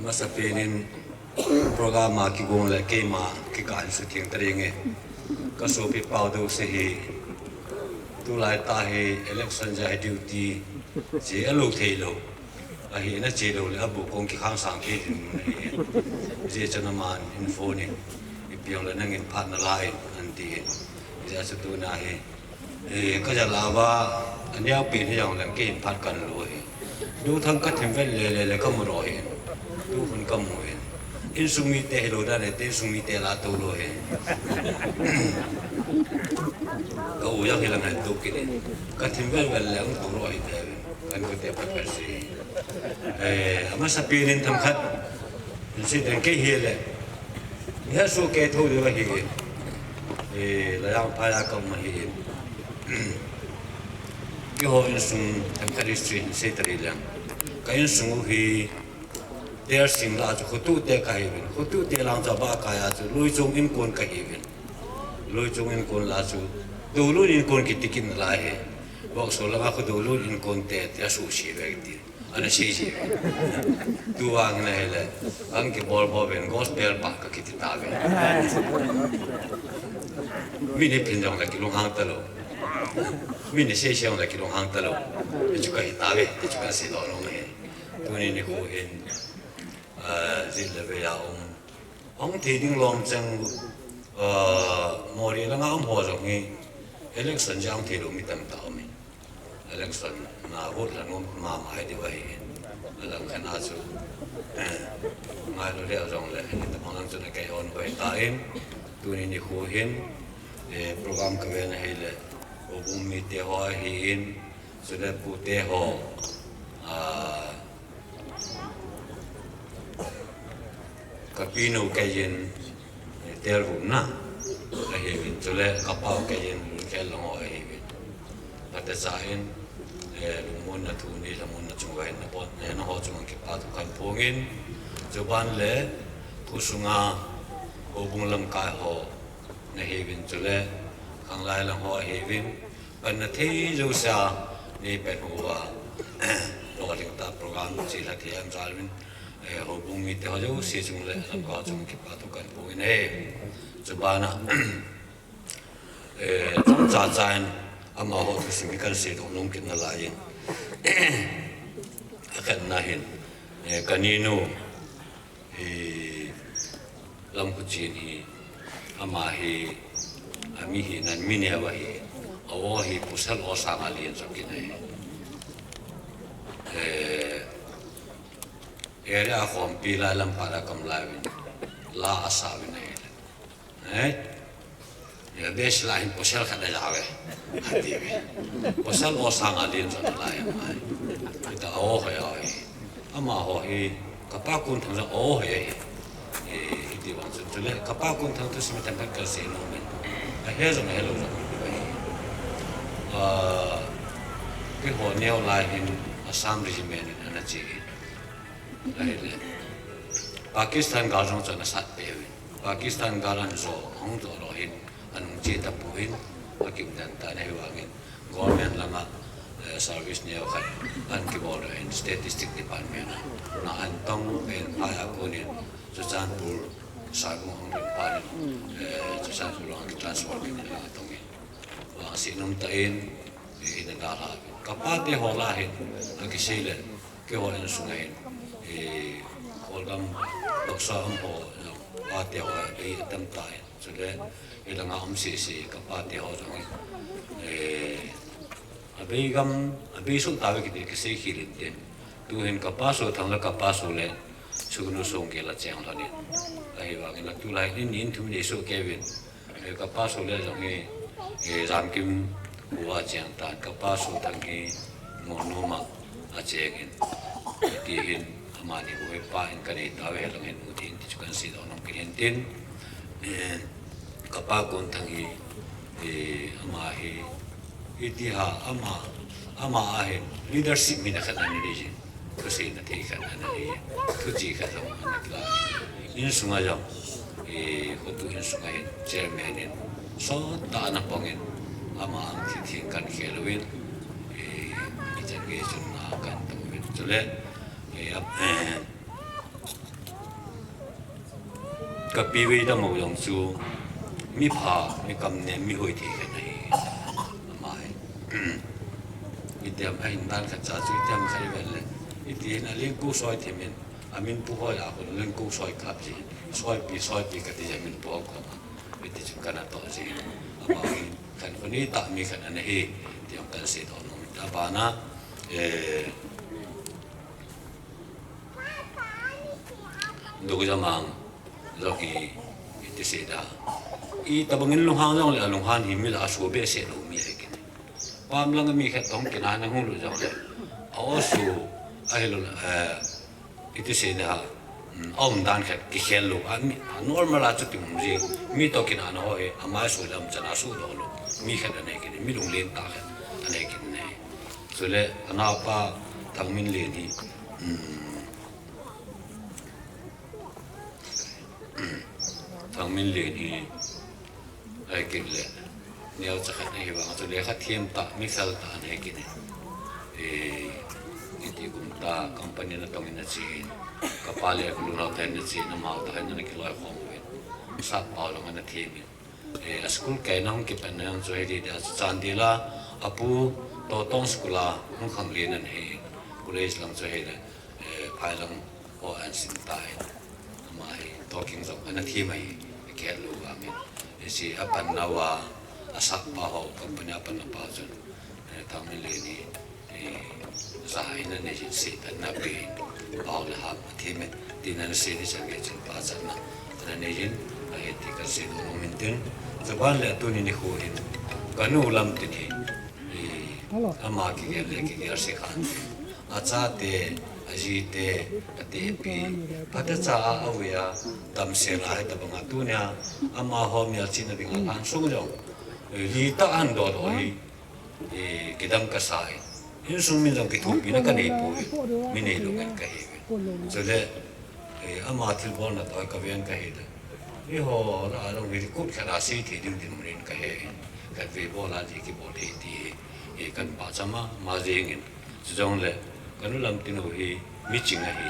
Masapen in program a kigon le keima kikah in sutheng ta ding e. Kasopi pau Dosei hi, tulai tah hi election jeh a duty che alou thei lou. Ahi, ana che lou le, abu kong kikhang sang thei ding mun ahi. Hijeh chun aman hin phone in, ipi jongle nangin phat nalai in, anti. Hijeh chun tuna hi, eh, kajal a va, aneo pen hijongle, keiin phat kalou hi. Duthang kathim vet le, le, le, kamu lou hi. Tuhun kamu hi. Insung mite hilou dan le, te insung mite la tou lou hi. Ka u jong hilang hen tou kit in. Kathim vet vet le, hung tou lou hi te. Kan kute phat phat si. Eh, amasapen in themkhat. Insung den kei hile. Ni ha su ke tho de va hi. Eh, la yang pa ya kam ma hi. Keiho insung themkhat history sei ta ding leng. Ka insung u hi, Tersing lah chu khotuh te kahiuvin. Khotuh te lang chu abah kai a chu Luichung inkon kahiuvin. Luichung inkon lah chu Doulun inkon kiti kit nalai hi. Vokso langa khu Doulun inkon te, te asuh si ve kiti. Ana sei si ve. Tuvang na hile, ang kibol bol ven gospel pa kakiti ta ve. Mi ni phin jong le kilunghang talou. Mi ni sei sei jong le kilunghang talou. Ti chu kahi ta ve, ti chu kasei lou lou hi. Tuni nikho hin, ah, jin le vei a um. Hung thei ding lom chang, ah, Moreh langa um ho jong hi. Election jong thei lou mi tamtah um in. Election na vote la nom mama hai diu ahi in. Alang khat a chu, eh, ngai lou le jong le, hitabang lang chu na kei on vai ta in. Tuni nikho hin, eh, program ka ve na hi le, houbung mite ho ahi in, chule pute ho, ah, Ka pinu kei in, eh, Telvum na, ahiuvin chule ka pau kei in Lunkhel lang ho ahiuvin. Phatecha in, eh, lungmonna thu ni, lhamonna chung uva hin na pon, eh, na ho chunga kipa thu kan phong in, chuban le, thu sunga, houbung lamkai ho, na hiuvin chule, khanglai lang ho ahiuvin, Panna thei jousea, nei pan uva, lolhing tah program chilha thei a um jal uvin, eh, houbung mite ho jouse chung le, lamkai ho chung kipa thu kan phong in ahi. Chubana, eh, chomcha cha in, amaho thusim hi kan seidoh nom kit nalai in. Akhatna hin, eh, ka ninu, Hi, Lamkhuchen hi, ama hi, ami hinan mi neo ahi, a-o hi pasal o sanga len jong kit ahi. Eh, area khompi lai lam phat a ka um lai uvin, la asa uvin ahi. Eh? Ya, base la hin pasal khat a ja ve. Ati ve. Pasal o sanga len jong lai mai. Hita o hoi o hi. Amaho hi, ka pa Kunthang jong o hoi ahi. Eh, hiti vang chun chule, ka pa Kunthang thusim tamkhat ka sei nom in. Ahe jong ahe lou jong. Ah, keiho neo lai hin Assam Regiment in ana che in. Ahile, Pakistan gal jong chu ana sat peh uvin. Pakistan gal ana jo, ahung jo lou hin, anung che tapon, akim den tan ahivangin, government langa, eh, service neo khat, ana kibol doh in, Statistic Department a, na ana tong pen, phai a konin, Churachandpur, Saibung ahung rin phat in, eh, Churachandpur lang transfer kit in la tong in. Vangset nom tah in, eh, ina dalha uvin. Ka pate ho lah hin, akisei le, Keiho insung a hin, eh, Kolgam Toksa um ho, pate ho, abei atam tan. Chule, hilanga um sese, ka pate ho jong hin, eh, abei gam, abei sung tave kiti kisei khel in tin. Tuhin ka pa Sothang le ka pa Solen, sugnu sung kila cheng lhonin. Ahivangin, tulai in, in thum nei soh kei uvin. Eh, ka pa Sole jong hi, eh, Jamkim kho a cheng tan, ka pa Sothang hi Monuma acheng in. Hiti hin, amani kho hi pa in ka nei tauve, hilai hin u tin, ti chu kan seidoh nom kit in tin. Eh, ka pa Kunthang hi, eh, ama hi, Hiti a, ama, ama a hin leadership mi na khat ana nei jin. Thuseina thei khat ana nei. Thuchih khat jong ana kila. Insunga jong, eh, khotu insunga hin chairman in sot tah ana pang in. Ama ang thi thing kan khel uvin. Eh, ichan gei chun na kan tong uvin. Chule, eh, ap-, eh, Ka pi Veidammo jong chu mi pha, mi kamnem, mi hoi thei khat ahi. Ama hi. Itiham ahin dan khat cha chu itiham khat ivet le. Iti hin a lengkou soi them in. Amin Pu Hoiya khun lengkou soi kap ji. Soipi, soipi kati ji amin pu koma. Iti chu kana toh ji. Ama hi khat khun itah mi khat ana hi. Ti jong kan seidoh nom. Abana, eh, Dr. Jamang jong hi, iti sei da. Itobang in lunghang jong le alunghan hi mi lah a so behseh lou mi ahi kit in. Pam lang a mi khat toh kinah a hung lut jong le. A-o so, ahilou le, eh, iti sei da. Hmm, a-um dan khat kikhel lou. A mi, a normal a chuti um ji. Mi toh kinah a ho hi, ama so le um chan a so doh lou. Mi khat ana hi kit in, mi lunglen tah khat ana hi kit in ahi. Chule, anaopa Thangminlen hi, um, Thangminlen hi, ahi kit le, neocha khat ahi vang, chule kha thiam tah, mi fel tah ana hi kit in. Eh, iti kum tah, company natong in ache in, ka pa le ka lungao tah in ache in, amau tah in ana kiloi khom uvin. Sap pau lang ana thiam in. Eh, a school kaina hung kipatna jong chu hiti dia chu Chandel a, apu Totong school a hung khanglen ana hi, college lang chu hile, eh, phai lang ho ana sim tan. Ama hi Toking jong ana thiam ahi, kihet lou vangin. Hiche apanna uva, asap pa ho, company a pan a pa chun, eh, Thangminlen hi, eh, ja in anei jin, seitan na pe in, pao le ham athim e, tin ana sei ni chan gei chun pachatna ana nei jin, ahi ti kasei nom in tin, chuban le tuni nikho hin, kanu lam tin hi, eh, ama kigel le kigel sei khan tin. Achate, ajite, atepi, phatecha a, avui a, damsel a, hitabanga tunia, amaho melchihna dinga lhansung jong, eh, li tah a ahin dodoh hi, eh, kidang kasa e. Insung min jong kithopina kanei pouve. Mi neilou ngen kahiuve. Chule, eh, ama thilbolna toh kaven kahile. Eiho lah a jong hi kut khat a sei thei ding dinmun in kahe in. Khatvei bol a li kibol thei ti hi, eh, kan pachat ma, ma jeng in. Chujongle, kanu lam tin u hi miching ahi,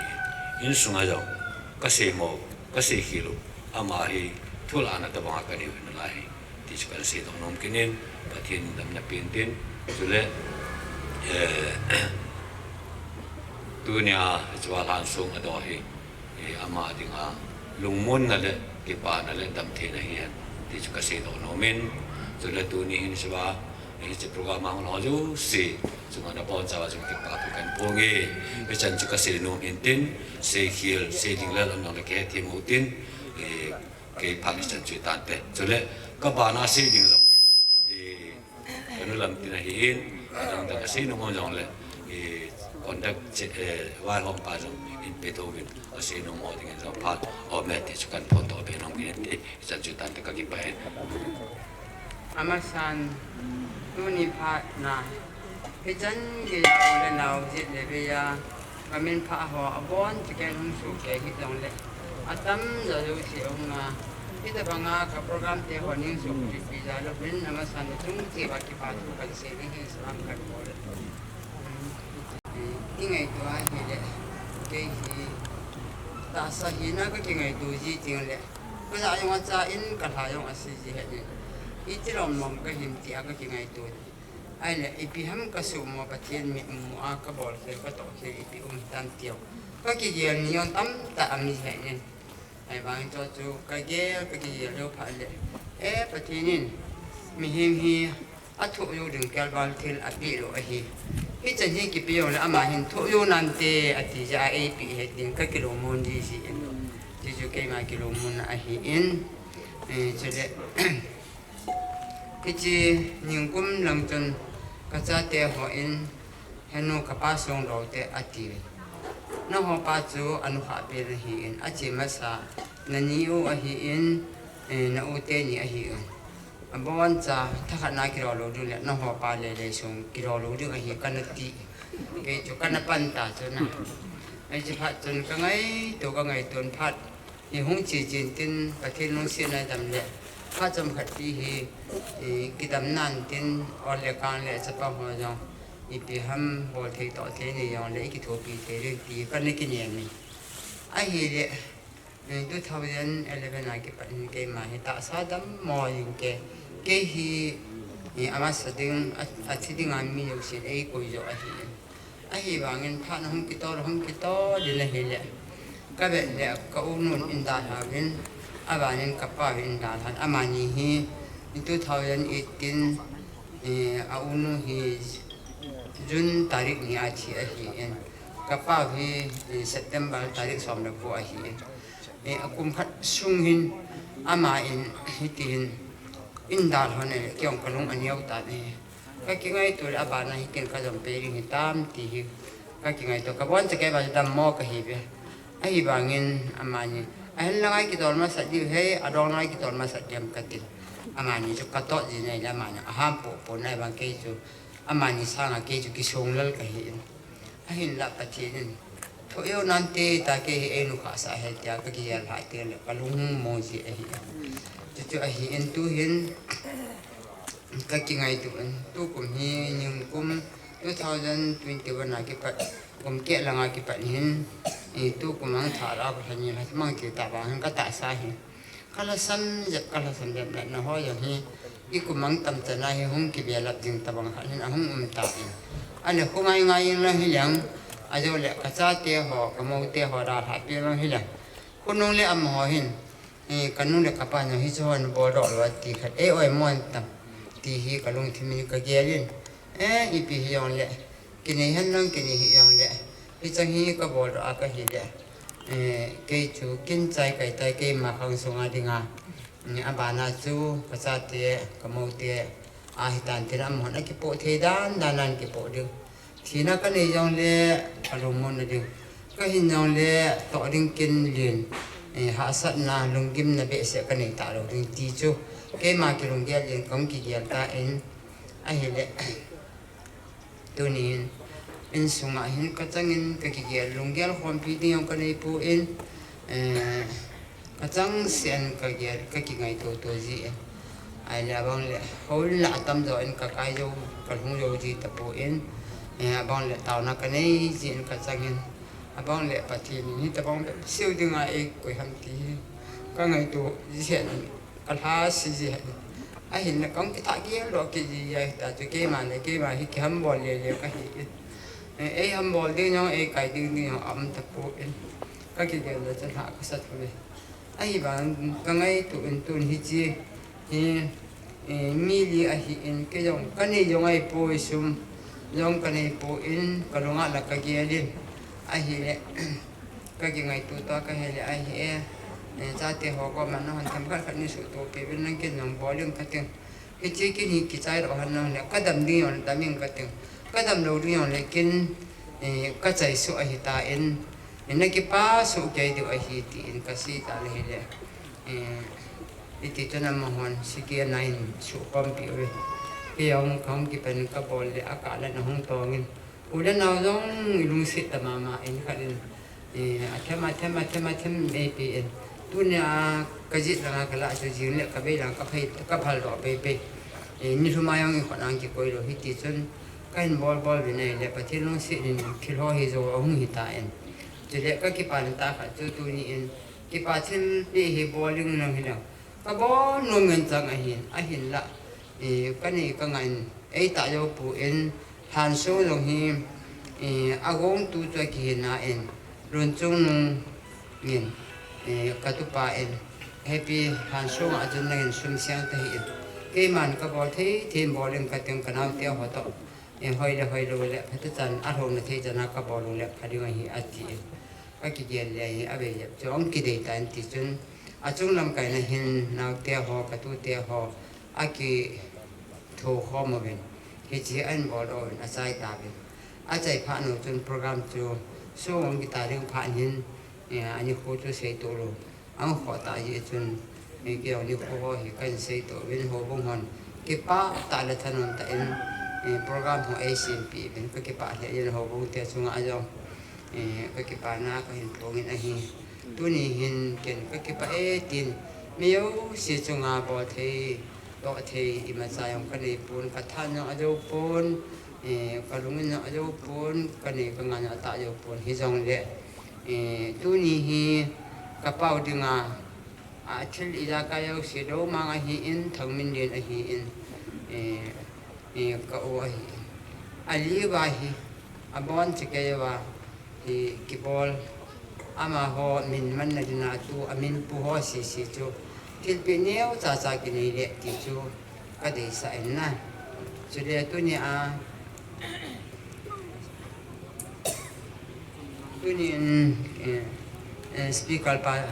insunga jong, kasei mo, kasei khel u, ama hi thulhahna tabanga kanei u ahi nalai, ti chu kan seidoh nom kit in, Pathen in damna pen tin, chule, eh, tunia hiche a lhansung adoh hi, eh, ama dinga lungmonna le kipana le damtheina hihen, ti chu kaseidoh nom in, chule tuni hin hiche a, eh, hiche program a hung ho jouse chunga nabonchauva jong kipa thu kahin phong e. Hichan chu kasei nom in tin, seikhel, seiding le lam jong le kihethem u tin, eh, kei phat hichan chu hitante. Chule, kabana sei ding jong hi, eh, kanu lam tin ahin, adang dang asei nom u jongle, eh, contact che, eh, vaihom pa jong hin pe thouvin, asei nom u dingin jong phat aume ti chu kahin phondoh be nom in te, hichan chu hitante, kakipah e. Amasan, tuni phatna, hichan geiya u le nao jet le veiya, kamin phah ho abonchauvin hung sohkei hijongle, atamjo jouse ahunga, hitabanga ka program te ho ning sohkei pi jalouvin, amasan nachung cheh uva kipa thu kahin sei ding hi salam kahin bol e. Kingaito ahile, kei hi tahsa hina kakingaito ji tengle, kajah jong acha in, kalha jong ase ji ahin, iti lom lom kahim tia kakingaito. Ahile, ipi ham kasuhmo, Pathen mitmu a kabol khel, katoh khel ipi um hitam tiu kakigel ni jong tamtah aum ji ahin. Ahivangin chuchu kagel, kakigel lou phat le, eh, Pathen in mihem hi athoh jou ding kelval thil apeh lou ahi. Hichan hi kipe jongle ama hin thoh jou nante ati jeh a eipeh het ding kakilungmon ji ahin. Chuchu keima kilungmon ahin. Eh, chule, hiche ningkum lang chun kachate hon, henu kapa Songlou te ati. Nahopa chu anukhah pen ahin, ache masa nani u ahin, eh, na u teni ahin. Aboncha thakhat na kilou lou ding le, nahopa lele sung kilou lou ding ahi kana ti. Kei chu kana pan ta chu na. Hiche phat chun kangaito, kangaito phat. Hi hung che chen tin, Pathen lungsetna dam le, phat chomkhat pi hi, eh, kidam nan tin, ol le kang le chapa ho jong, ipi ham bol thei toh thei nei jongle, ikithopi thei ding ti kana kinem e. Ahile, eh, two thousand eleven a kipat in keima hi tahsa dammo jing kei, kei hi, eh, amasa ding, a, athi dinga mi jousen eikoi joh ahi. Ahivangin phat hung kitol, hung kitol in ahile, kavet le ka unun eidalhauvin, abanin kapa eidalhan, amani hi two thousand eighteen, eh, a unu hi June tarik ni a thi ahin, kapa hi, eh, September tarik som le ko ahin, eh, akum khat sung hin, ama in hitihin eidalhon ahile, kei jong kalung aneo tan ahi. Kakingaito le abana hi ken kajom peh ding hitam ti hi kakingaito, kaboncha kei vang dammo kahiuve. Ahivangin amani, ahen langa kitol masat diu ahi, adong langa kitol masat diu ham kati. Amani chu katoh jin ahile amani aham popo na ahivang kei chu, amani sanga kei chu kisonglel kahin. Ahinla Pathen in thoh jou nante tia kei hi einukhah sah ahi tia kakigel lhah teng le kalung hung mo ji ahi. Chuchu ahin tuhin kakingaito in, tukum hi ningkum two thousand twenty-one a kipat, kum keh langa kipat hin, eh, tukum ang tha la ko lhani la mang ti ta vang hin katahsa hi. Kalhasam jep, kalhasam jep le naho jong hi, ikum ang tamchan a hi hung kibelap jing tabang khat hin ahung um tan. Ahile khu ngai ngai in la hileng, ajole kachate ho, kamoute ho dalhah peh lang hileng. Khonung le amaho hin, eh, kanu le kapa jong hiche ho nabol doh lou ati khat, eh, oimo tam. ti hi kalungthim in kagel in. Eh, ipi hijongle, kinei hen lang kinei hijongle, hicheng hi kabol doh a kahile, eh, kei chu kin chai kai tai, keima khang sunga dinga. Mm, abana chu kachate, kamoute, ahitan tin amahon akipoh thei dan dan a kipoh ding. Thina kanei jongle, kalungmonna ding. Kahin jongle, toh ding kin len, eh, hahsatna, lunggimna behseh kanei talou ding ti chu, keima kilunggel in kahung kigel tan, ahile, tunin, insunga hin kachangin kakigel, lunggel khompi ding jong kaneipon, eh, kachangseh in kagel, kakingaito to jin. Ahile abangle, houin la atamjo in kakai jou, kalhung jou ji tapon, eh, abangle taona kanei jin kachangin, abangle Pathen in hitobang bep seiu dinga eikoi ham ti hi kangaito jin, kalhase jin. Ahinla kahung kitahgel doh kit ji ahita chu, keima le keima hi kihambol lele kahi in. Eh, eihambol ding jong, eikai ding ding jong aum tapon, kakigel le chun hah kasa thouve. Ahivangin kangaito in tun hiche hi, eh, mi li ahin, kei jong kanei jong ahipoi, sum jong kaneipon, kalunga la kagel in. Ahile, kakingaito to kahile ahi e, eh, chate ho koma nahon themkhat khat neisuhtoh peh uvin lang, kin jong bol ding kating. Hiche kin hi kichai lou hen lang le, kadam ding jongle dam ing kating. Kadam lou ding jongle kin, eh, kachaisuh ahitan, eh, nakipa soh kei diu ahi tin kasei ta le hile, eh, iti chun amahon sikena in suhkhompi uve. Kei jong kahung kipan kabol le akah le nahung tongin, u le nao jong ilungset ta mama in khat in, eh, athem, athem, athem, athem eipen. Tunia kajet langa kalah chu jing le kavei lang kaphal, kaphal doh peipei. Eh, nilhum a jong ikhut a kikoi lou hiti chun, kahin bol bol uvin ahile Pathen lungset in thil ho hijou ahung hitan. Chule kakipana tah khat chu tunin, kipa thilpeh hi bol ding lang hilang, kabol nom ngen chang ahin, ahinla, eh, kanei kangai in eitah jou pon, lhansong jong hi, eh, agongtu chu akihina in, Lunchungnung in, eh, katupa in, Happy lhansong a chun nangin sum seng tahih in, keiman kabol thei thei in bol ding kating, kanaote ho toh, eh, hoi le hoilou le phatechan alhona thei chan a kabol u le pha ding ahi atin, kakigel le hi avei jep chu ahung kidei tan tichun, achung lamkai na hin naote ho, katute ho, akithokhom uvin, hiche ahin bol uvin achai tauvin. Achai phat nu chun program chu song ahung kita ding phat hin, eh, anikho chu seitoh lou ahung khoh tah jeh chun, eh, kei jong nikho ho hi kahin seitoh uvin, houbung hon kipah tah le thanom tah in, eh, program ho eisempeh uvin, kakipah lheh in houbung te chunga jong, eh, kakipana kahin phongin ahi. Tuni hin ken kakipah e tin, mi jouse chunga bol thei, toh thei imacha jong kaneipon, kathan jong ajou pon, eh, kalung in jong ajou pon, kanei kangai jong atah jou pon, hijongle, eh, tuni hi kapau dinga, athil ijakai jouse lou mang ahin, Thangminlen ahin, eh, eh, ka u ahin. Ali uva hi, abonchakei uva hi kibol, amaho min manna dinga tu aminpu ho sese chu thilpeh neocha cha kinei le ti chu kadeisah in na. Chule tunia, tunin, eh, eh, speaker pa,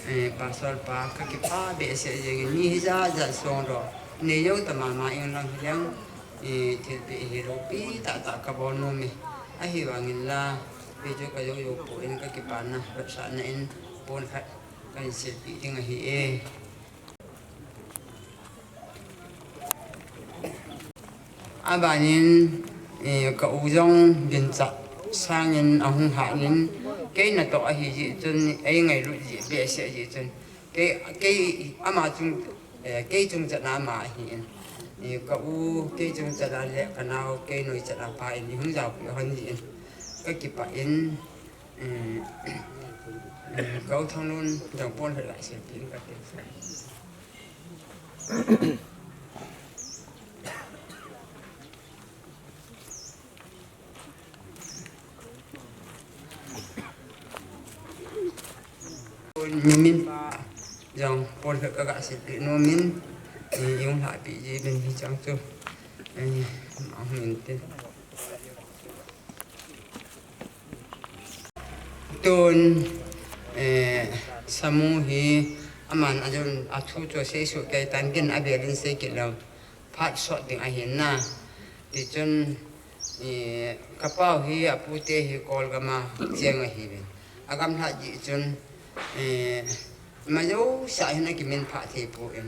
eh, pastor pa, kakipah behseh jengin, mi hijat jat songdoh neijou ta mama in lang hileng, eh, thilpeh hi loupi tahtah kabol nom e. Ahivangin la, kei chu kajou jou pon, kakipana lhasam na in pon khat kahin silpeh ding ahi e. Abanin, eh, ka u jong ginchat sangin ahung hanin, kei natoh ahi jeh chun, eingailut jeh behseh jeh chun, kei, kei ama chung, eh, kei chungchatna ama ahin, eh, ka u kei chungchatna le kanao kei noichatna pa in ihung jaopeh hon jeh in, kakipah in, eh, eh, ka u Thanglun jong pon lheh lai silpeh in kati. Mimin pa jong pon lheh kaga silpeh nomin, Eh, i hung lhahpeh ji uvin hicheng chu. Eh, ma hung in tin. Tun, eh, Samu hi aman ajun athu chu asei soh kei tan, ken abel in sei kit lou. Phat sot ding ahin na. Tichun, eh, ka pau hi apu te hi Kolgam a cheng ahiuvin. Agamlhat jeh chun, eh, ima jouse hin akimin phah thei poi.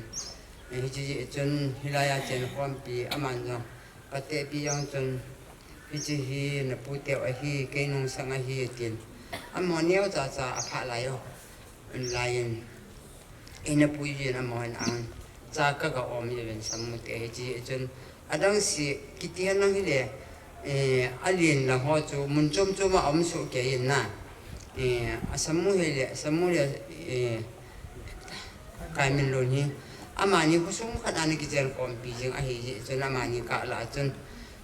Eh, hiche jeh chun hilai a chenkhompi aman jong, ka tehpi jong chun, hiche hi na pu teu ahi, kei nungsang ahi, atin. Amaho neo chacha aphah lai u. Inlai in, ina pui jin amaho in ang. Cha ka ga om jin Samu te hiche jeh chun. Adang se kiti henlang hile, eh, alen lang ho chu mun chom chom a um soh kei in na. Eh, a Samu hile, Samu le, eh, Kaiminlun hi. Amani khosung khat a ana kichenkhompi jing ahi jeh chun amani kah lah a chun.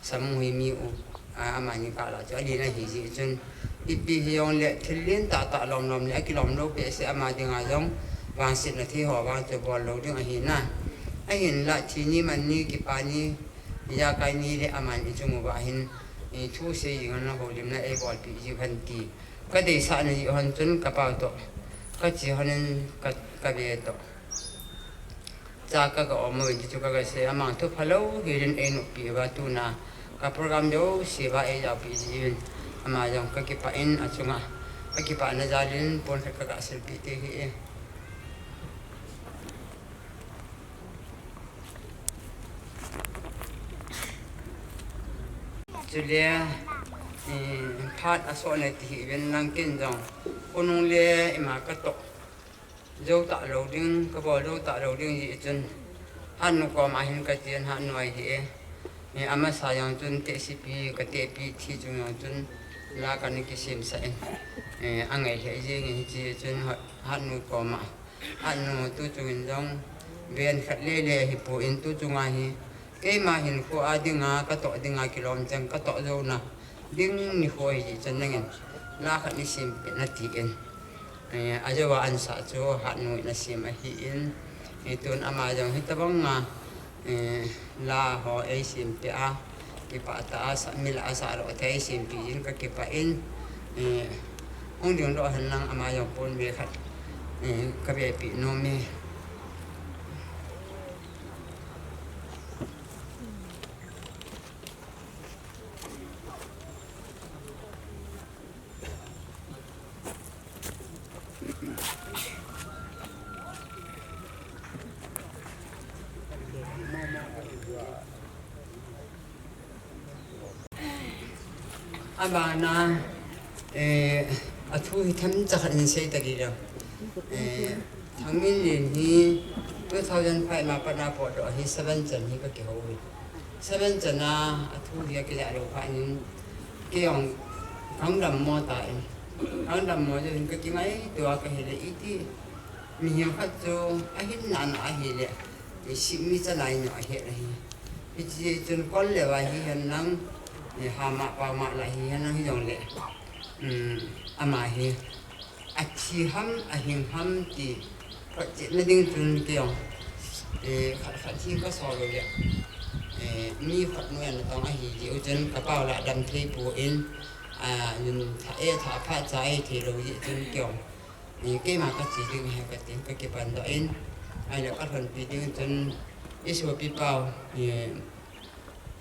Samu hi mi u, a, amani kah lah chu alen ahi jeh chun. Ipi hijongle thil lentah tah lom lom le akilom lou behseh ama dinga jong vangsetna thei ho vang chu bol lou ding ahi na. Ahinlah thi ni man ni kipa ni, ijakai ni le aman i chung uva hin, i thu sei jing hon, houlimna eibolpeh jiu hen ti. Ka deisah na jeh hon chun ka pau toh, ka che hon in ka, ka ve toh. Cha ka ga om uvin ti chu ka ga sei, amang thu phalou hilin ei noppi uva tuna ka program jouse uva ei jaopeh ji uvin. Ama jong ka kipah in achunga ka kipahna jal in pon khat ka ga silpeh te hi e. Chule, eh, phat asot na ti hi ven lang ken jong. Khonung le ima ka toh jou talou ding, ka bol jou talou ding jeh chun. Hatnu koma hin ka chen, Hatnu ahi e. Eh, amasa jong chun tehsepi, ka tehpi thi chung jong chun la kana kisemsah in. Eh, angai lheh jeng in hiche chun Hatnu koma. Hatnu tu chung in jong ven khat lele hipon tu chunga hi. Keima hinkho a dinga, ka toh dinga kilom cheng, ka toh jouna ding nikho ahi jeh chun nangin la khat nei sempeh in atin. Eh, ajouva ansah chu Hatnu in asem ahin. Eh, tun ama jong hitobanga, eh, la ho ei sempeh a, kipah tah a, sa, mi lah a sah lou thei ei sempeh in ka kipah in. Eh, hung ding lou henlang ama jong pon ve khat, eh, ka vepeh nom e. Abana, eh, athu hi themcha khat hin sei ta ding lang. Eh, Thangminlen hi two thousand five ma pat a potdoh hi seven chan hi ka kihou hi. Seven chan a athu hi akijah lou phat in kei jong ka hung dammo tan. Ka hung dammo jeh in ka kingaito a ka hile iti. Mihem khat chu ahinna na ahile, i sih mi chalai neo ahi ahi. Hiche chun kol le vai hihen lang, eh, hama pama lah hihen lang hijongle. Um, ama hi athi ham, ahing ham ti photchetna ding chun kei jong, eh, khat khat hi ka sol u le, eh, mi khat nu en tong ahi jeh u chun ka pau lah dam thei pon, ah, nun tha e tha pha cha e thei lou jeh chun kei jong, eh, keima ka che ding ahi ka tin ka kipan doh in, ahile ka lhonpi ding chun i sopi pau, eh,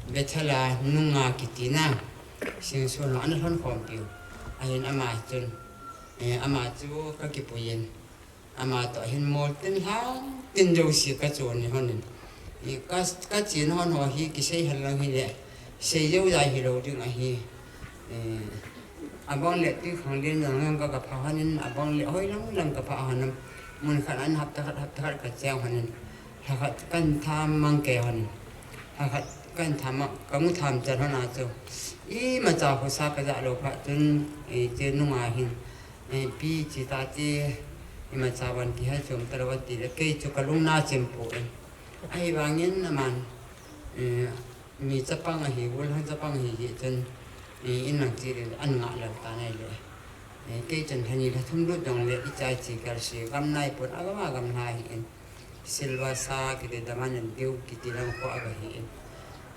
Bethel a nunga kiti na, Singson ho ana lhon khompiu. Ahin ama chun, eh, ama chu ka kipuiyin. Ama toh hin mol tin lhang tin jouse ka chon hon in. I ka, ka chen hon ho hi kisei hel lang hile, sei jou jai hilou ding ahi. Eh, abang le twikhanglen lang lang ka, ka pha hon in, abang le hoilang lang ka pha hon in. Mun khat an hapta khat, hapta khat ka cheng hon in. Lha khat kan tham mang kei hon in. Lha khat kan tham mang, ka mu tham chan hon a chu. Imacha khosa ka jah lou phat chun, eh, che nunga hin. Eh, pi che ta che, imacha van kihe chom talou ati le, kei chu ka lung na chem pon. Ahivangin aman, eh, mi chapang ahi, golhang chapang ahi jeh chun, eh, in lang che le, an ngah lal tan ahile. Eh, kei chun lha ni lha thum lut jongle, i chai che kal se, gam nai pon, agam agam lha ahin. Silvassa kiti, Daman and Duke kiti lam kho aga hi in.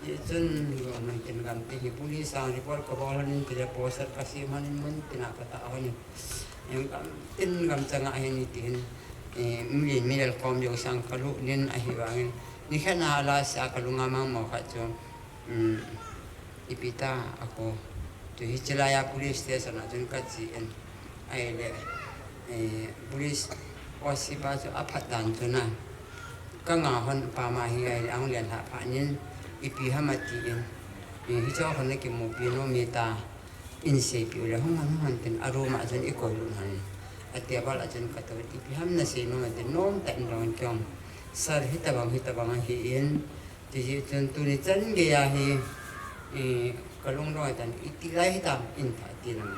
Hichun government in gam ti hi police a report kabol hon in, tile poster kasem hon in, mun tina katah hon in. Em, gam tin gam changa hin iti hin. Eh, mi, mi lel kom yo sang kalu nin ahi vangin. Nikhat na ala sa kalunga mang mo khat chu. Um, Ipi ta, ako. Chu hiche laiya police station a chun kache in. Ahile, eh, police O C pa chu aphat dan chu na. Kanga hon pa ma hi ahile ahung len lha phat in, ipi ham ati in. Eh, hiche hon nakimupi nom e ta. In seipi u le hung hon, hung hon tin a room a chun ikoi lut hon. A table a chun katou, ipi ham nasei nom ati nom tah in dong in kei jong. Sir, hitabang, hitabang ahi in. Tijeh chun tuni chan geiya hi, eh, kalung dong ahitan, iti lai hitam in tha ti nang.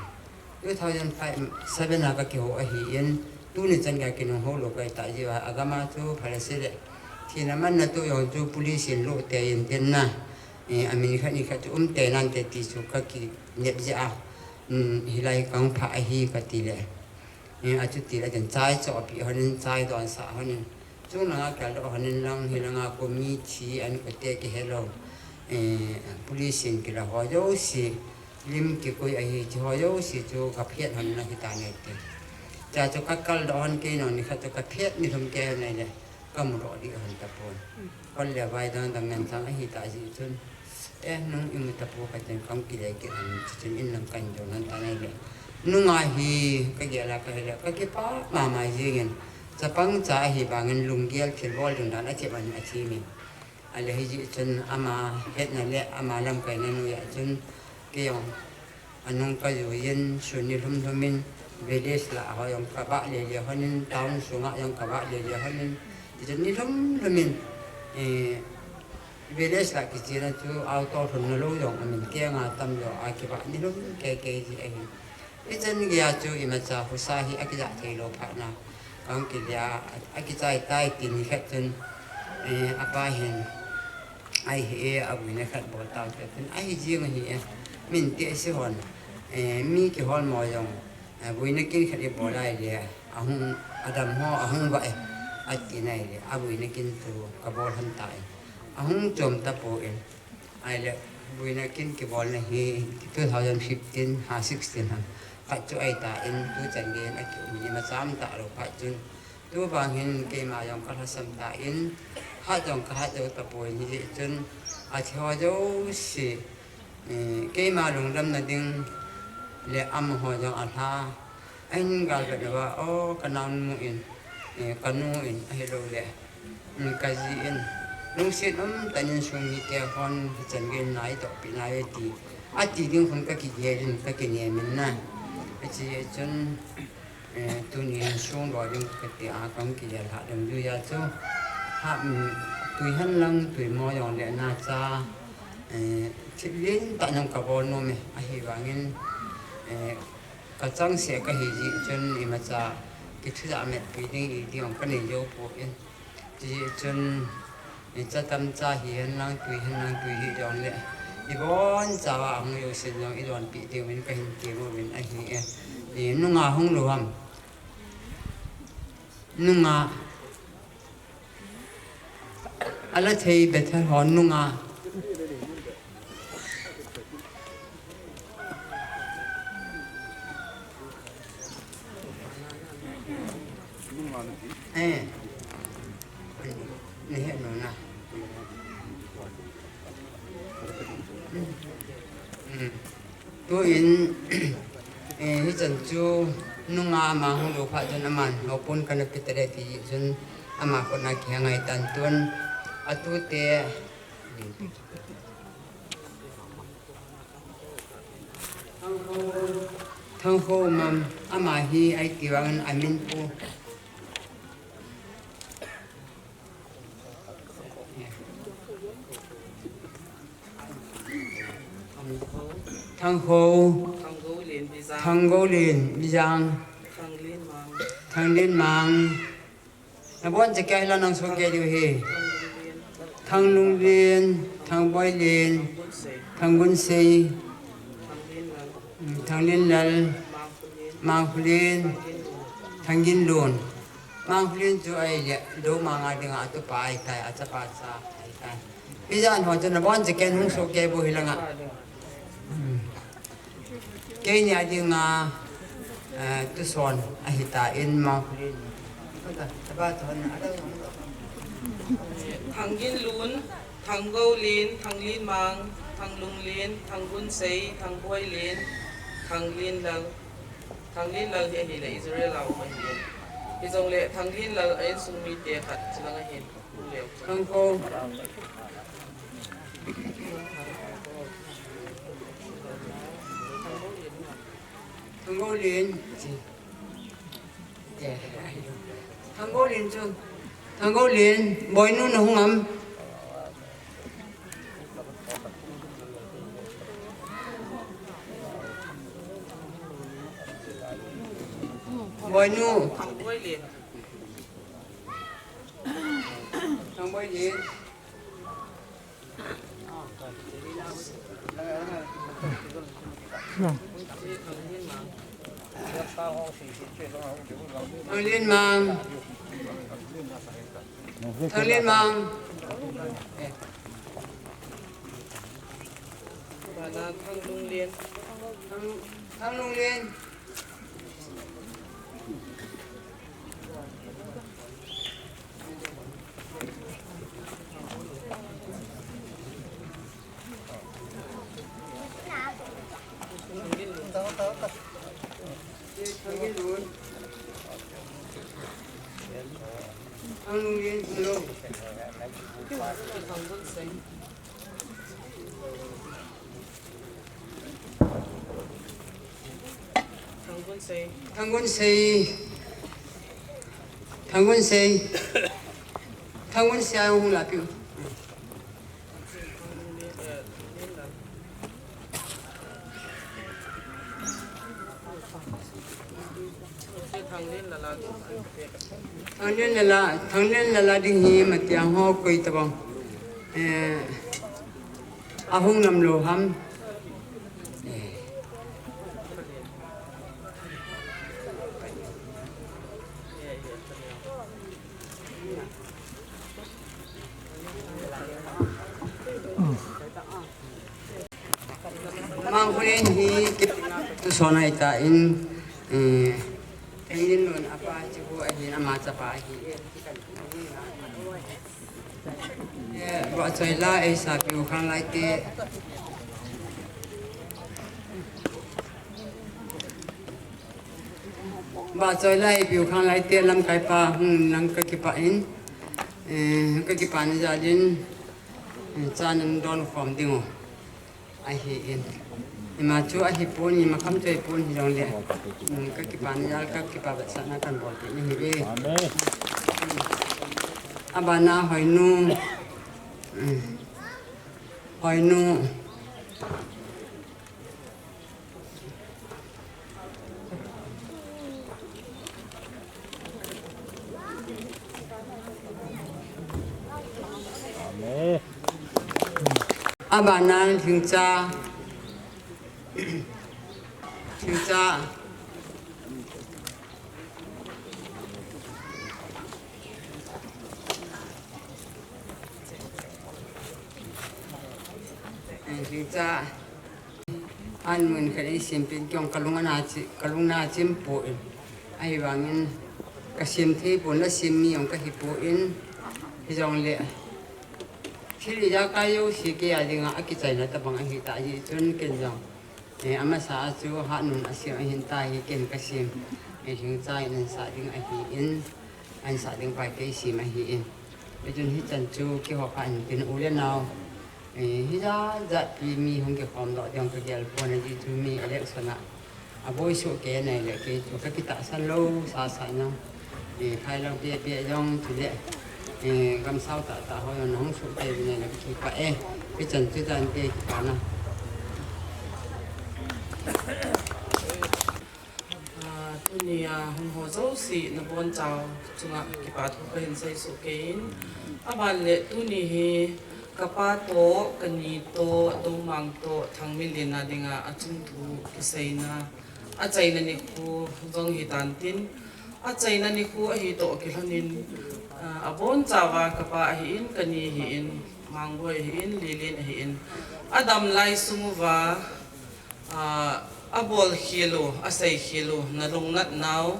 Two thousand five, seven a kakiho ahi in, tuni chan geiya kinung ho lou kahi ta jeh a, agam a chu phalase le. Thina manna toh jong chu police in lo tei in tin na. Eh, amin khat ni khat chu um tei nante ti chu kakinep jeh a. Um, hilai kahung phah ahi kati le. Eh, achuti le tin chai chohpeh hon in, chai donsah hon in. Chung langa kaldoh hon in lang, hilanga komi thi an kote kihe lou. Eh, police in kila ho jouse, lim kikoi ahi, hiche ho jouse chu kaphet hon in ahi ta nai ti. Chua chu kakaldoh hon kei jong nikhat chu kaphet ni lhum kei hon ahile, kamudoh dih hon tapon. Kol le vai dang dang ngen chang ahi ta jeh chun. Eh, nung imu tapou katin kahung kile kit hon, chuchun in lang kahin dong hon ta nai le. Nunga hi kagel a kahile, kakipah mama jeng in. Chapang cha ahi vangin lunggel thilbol ding dan athip in athi mi. Ahile hijeh chun ama hetna le ama lamkaina noiya chun kei jong anung kajui in, sun ni lhum lhum in, village lah a ho jong kavah le le hon in, town sunga jong kavah le le hon in, tichun ni lhum lhum in, eh, village lah kichena chu auto lhunna lou jong amin kenga tam jo a kivah ni lhum kei kei ji ahi. Hichan geiya chu imacha husa hi akijah thei lou phat na. Kahung kile a, akichai tai tin nikhat chun, eh, apa hin, ahi e, avuina khat bol tau te tin, ahi jing ahi e. Min tehse hon, eh, mi kihol mo jong, eh, vuina kin khat ibol ahile, ahung, adam ho, ahung vah e, ati nai le, avuina kin chu kabol hon tai. Ahung chom tapon. Ahile, vuina kin kibolna hi two thousand fifteen ha sixteen ha. Khat chu ahi tan, tuchan geiyin akium hi imacha um talou phat chun. Tuvang hin keima jong kalhasam tan, hat jong kahat jou tapon hijeh chun. Athi ho jouse, eh, keima lungdamna ding le amaho jong alha. Ahin galvet uva, o, kanaonu in, eh, kanu in, ahilou le, mm, kaji in, lungset umtah in insung mite hon, hichan geiyin natohpeh nai e ti. Ati ding hon kakigel in, kakinem in na. Hiche chun, eh, tuni insung loi ding kati a kahung kigel lhah ding juiya chu. Ha, mm, tui hen lang, tui mo jong le nacha, eh, thil lentah jong kabol nom e, ahivangin, eh, Kachangseh kahi jeh chun imacha kithujah metpi ding iding jong kanei jou poi. Hijeh chun, eh, cha tamcha hihen lang, tui hen lang, tui hih jongle, ibonchauva ahung jousen jong idonpeh diuvin kahin tem uvin ahi e. Eh, nunga hung lou ham? Nunga. Ala thei Bethel ho nunga. Eh. Nahet nom na. Hmm. Tuin, eh, hichan chu nunga ama hung lou phat chun aman, nopun kana pe tare ti chun ama khut na kihei ngai tan tun. Atute, Thangkhomam, ama hi iti vangin amin pu. Thangkho. Thanggoulen Bijang. Thanggoulen Bijang. Thanglenmang. Thanglenmang. Nabonchauvin kei la nang soh kei diu hi. Thanglunglen, Thangboilen, Thangunsei, Thanglenlal, Mangkhulen, Thangginlun. Mangkholin chu ahile, Domang a dinga atupa ahitai, achapa cha ahitai. Hijat ho chu nabon cheh ken hung soh kei bou hilanga. Keini a dinga, eh, tuson ahitan Mangkholin. Thangginlun, Thanggoulen, Thanglenmang, Thanglunglen, Thanggunsei, Thangboilen, Thanglenlal. Thanglenlal hi ahile Israel a um ahi. Hijongle Thanglenlal a insung mite khat chilang ahin. Thangkou. Thanggoulen. Thanggoulen chu. Thanggoulen, Boinu nahung am? Boinu. Thangboi Lin. Thanglenmang. Thanglenmang. Thang, Thanglunglen. Thanggunsei. Thanggunsei. Thanggunsei. Thanggunsei a hung lapiu. Thanglenlal a, Thanglenlal a ding hi matiang ho koi tabang. Eh, ahung nam lou ham. Eh. Mangkholin hi tuson ahitan, eh, Thanglenlun apa chu ahin, ama chapa ahi. Eh, vahchoi la eisa piu khang lai te. Vahchoi la eipiu khang lai te lamkai pa hung nang kakipah in. Eh, kakipah na jal in, eh, cha nan don khom ding u ahin. Ima chu ahipon, ima kham chu ahipon hijongle. Hmm, kakipah na jal, kakipah vetsahna kan bol kit na ahi ve. Amen. Abana Hoinu. Hmm. Hoinu. Amen. Abana Lhingcha. Lhingcha. Lhingcha. An mun khat eisempeh in keiin kalung ana chi, kalung ana chim poi. Ahivangin kasem thei pon, la sem mi jong kahi poi. Hijongle thil ijakai jouse kei a dinga akichaina tabang ahitah jeh chun ken jong, eh, amasa a chu Hatnun asem ahin tahi, ken kasem. Eh, Lhingcha in ansah ding ahin. Ansah ding pai kei sem ahin. Hichun hichan chu kihou phat in tin u le nao. Eh, hijat jat pi mi hung kikhom doh ding kagel pon, ajeh chu mi election a aboi soh kei anei le kei chu kakitahsan lou sasa nang. Eh, phai lou beh beh jong chule, eh, gamsao tah tah ho jong nahung soh kei uvin le kakipah e. Hichan chu jan te kipana. Ah, tuni a hung ho jouse nabonchau chunga kipa thu kahin seisoh kei in. Aban le tuni hi kapa toh, kani toh, Domang toh, Thangminlen a dinga achung thu kiseina, achaina nikho jong hitan tin, Achaina nikho ahi toh kilhonin, ah, abonchauva kapa ahin, kani ahin, Mangboi ahin, Lilin ahin, adam lai sung uva, ah, abolkhel u, aseikhel u, nalungnat nau,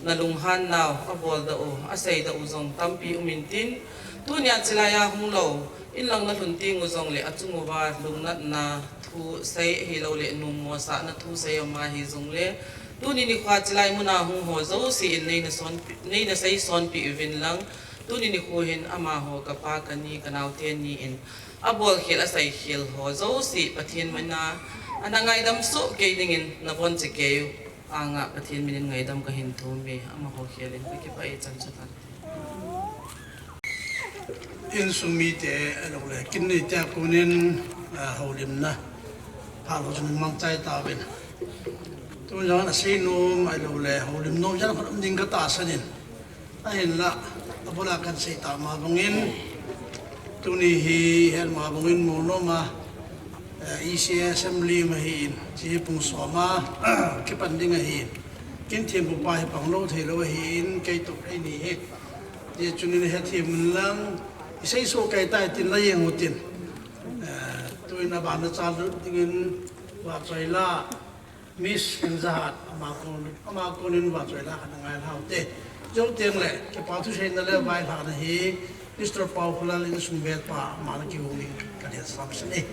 nalunghan nau, aboldoh u, aseidoh u jong tampi um intin, tunia chilai a hung lou, inlang nalhun teng u jongle achung uva lungnatna thu sei ahilouleh numo sahna thu sei ama hijongle, tuni nikhoa chilai muna hung ho jouse in neina sonpi, neina seisonpi uvin lang, tuni nikho hin amaho kapa kani kanaote ni in abolkhel aseikhel ho jouse Pathen mina ana ngaidam soh kei dingin nabonchauva kei u anga Pathen minin ngaidam kahin thum e, amaho khel in kakipah e, chan chu tante. Insung mite ahilouleh kin neite a konin, ah, houlimna phalou chun mangchai tauvin. Tun jong asei nom ahilouleh houlim nom jong khat um ding katahsan in. Ahinla, abula kahin sei tama bangin, tuni hi hetma bangin Molnom a, eh, E C A Assembly ma ahin, hiche hi pung som a kipan ding ahin. Kin thempupa hi panglou theilou ahin, kei toh eini hi. Hijeh chun ina hethem un lang, isei soh kei tai tin la jeng utin. Eh, tuin abana chalut dingin Vahchoila, Miss Hengzahat, ama kon, ama konin Vahchoila khat angailha ute. Jou teng le, kipa thuseina le vailhahna hi Mister Paokholal insung vetpa, ama na kihoulim in kahin samsah e.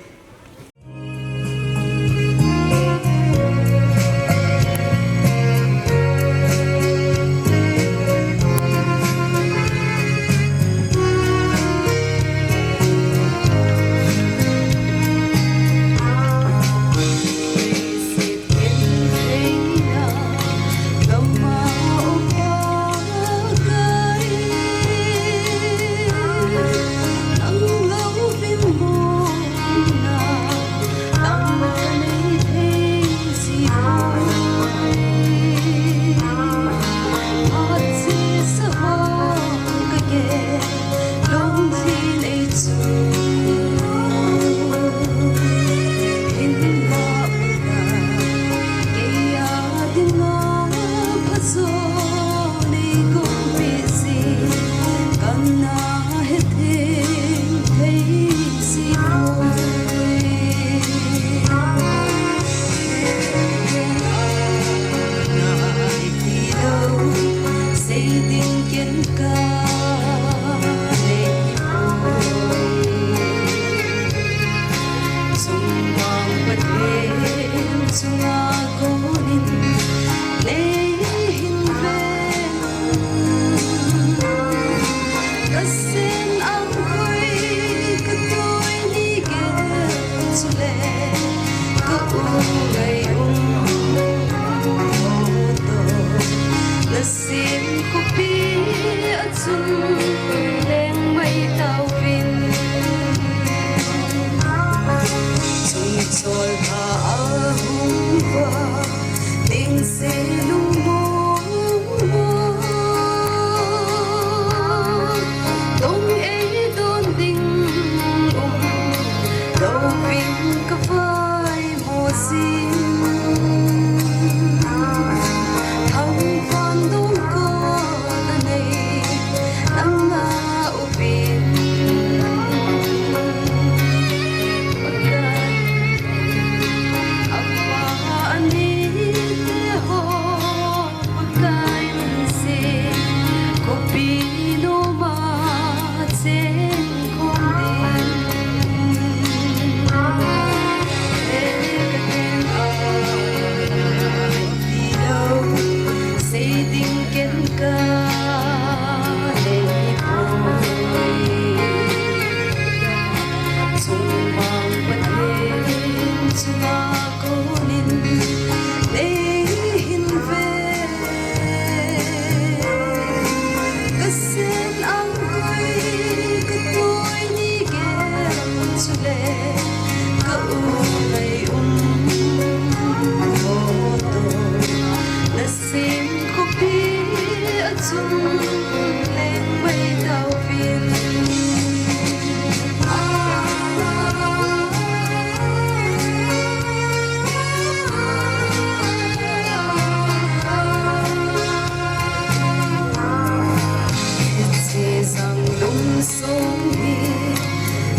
Song hi,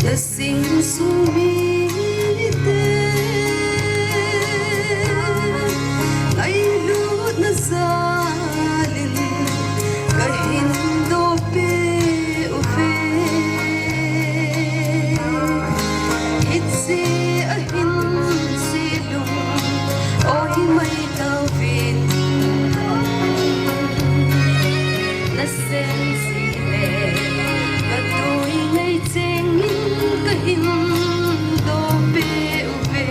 na sing sung mite, ngailutna jalin, kahin dopeh uve. Hiche ahin silung, oi mai tauvin. Nasen sile, katui ngai chengin kahin dopeh uve.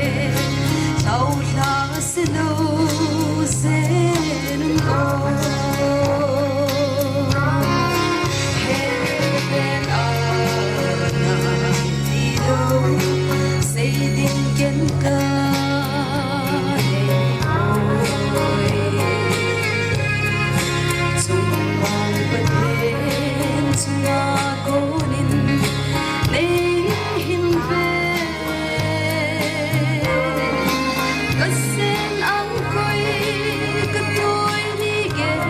Thaulha silou jen o. Heaven ana tilou, seiding ken kahei poi. Chungmang Pathen chunga konin neihin ve. Kasen angkoi katui ni gel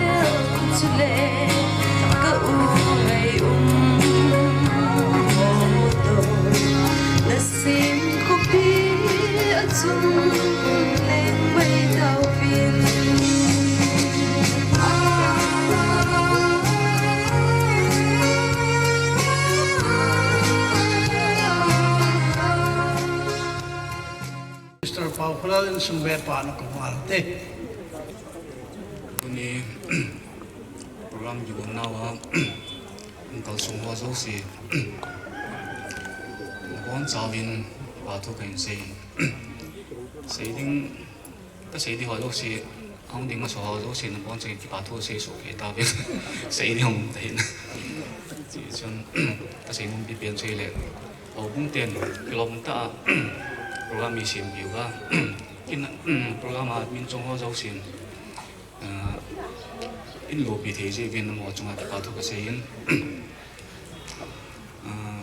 chule, ka u ngai um ho toh, nasim khopi achung leng mai tauvin. Mister Paukholal in sung be pa na ko ngal te. Tuni program kigon nauva, kalsong ho jouse, nabonchauvin kipa thu kahin sei. Seiding, kasei ding ho jouse, hung ding masa ho jouse, nabonchauvin kipa thu sei soh kei tauvin. Sei ding hung tahin. Chuin, kasei nom pipen chu ahile, houbung ten kilom tah a program isem piuva, kin, program a min chong ho jousen, ah, in loupi thei jeh uvin amaho chunga kipa thu kasei in. Ah,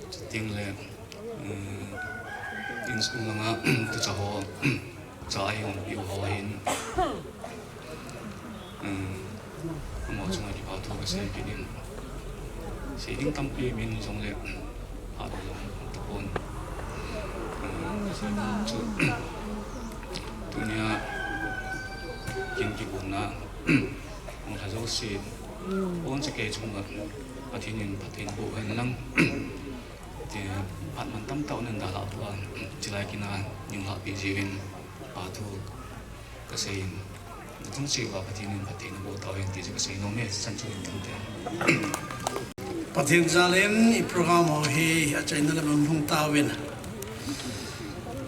chuteng le, ah, insung langa tucha ho, cha eihonpiu ho hin, ah, amaho chunga kipa thu kasei kit in. Seiding tampi min jongle, phat jong tapon. Ah, kasei chu, tunia kin kigonna, hung lha jouse, boncha kei chunga Pathen in phatthei boh hen lang, ti, phat mantam tah in dalhah poi, chulai kin a neihin lhahpeh jeh uvin, kipa thu kasei in, nachung cheh uva Pathen in phatthei naboh tauhen ti chu kasei nom e, chan chu in tante. Pathen jal in i program ho hi achaina lam a hung lhung tauvin.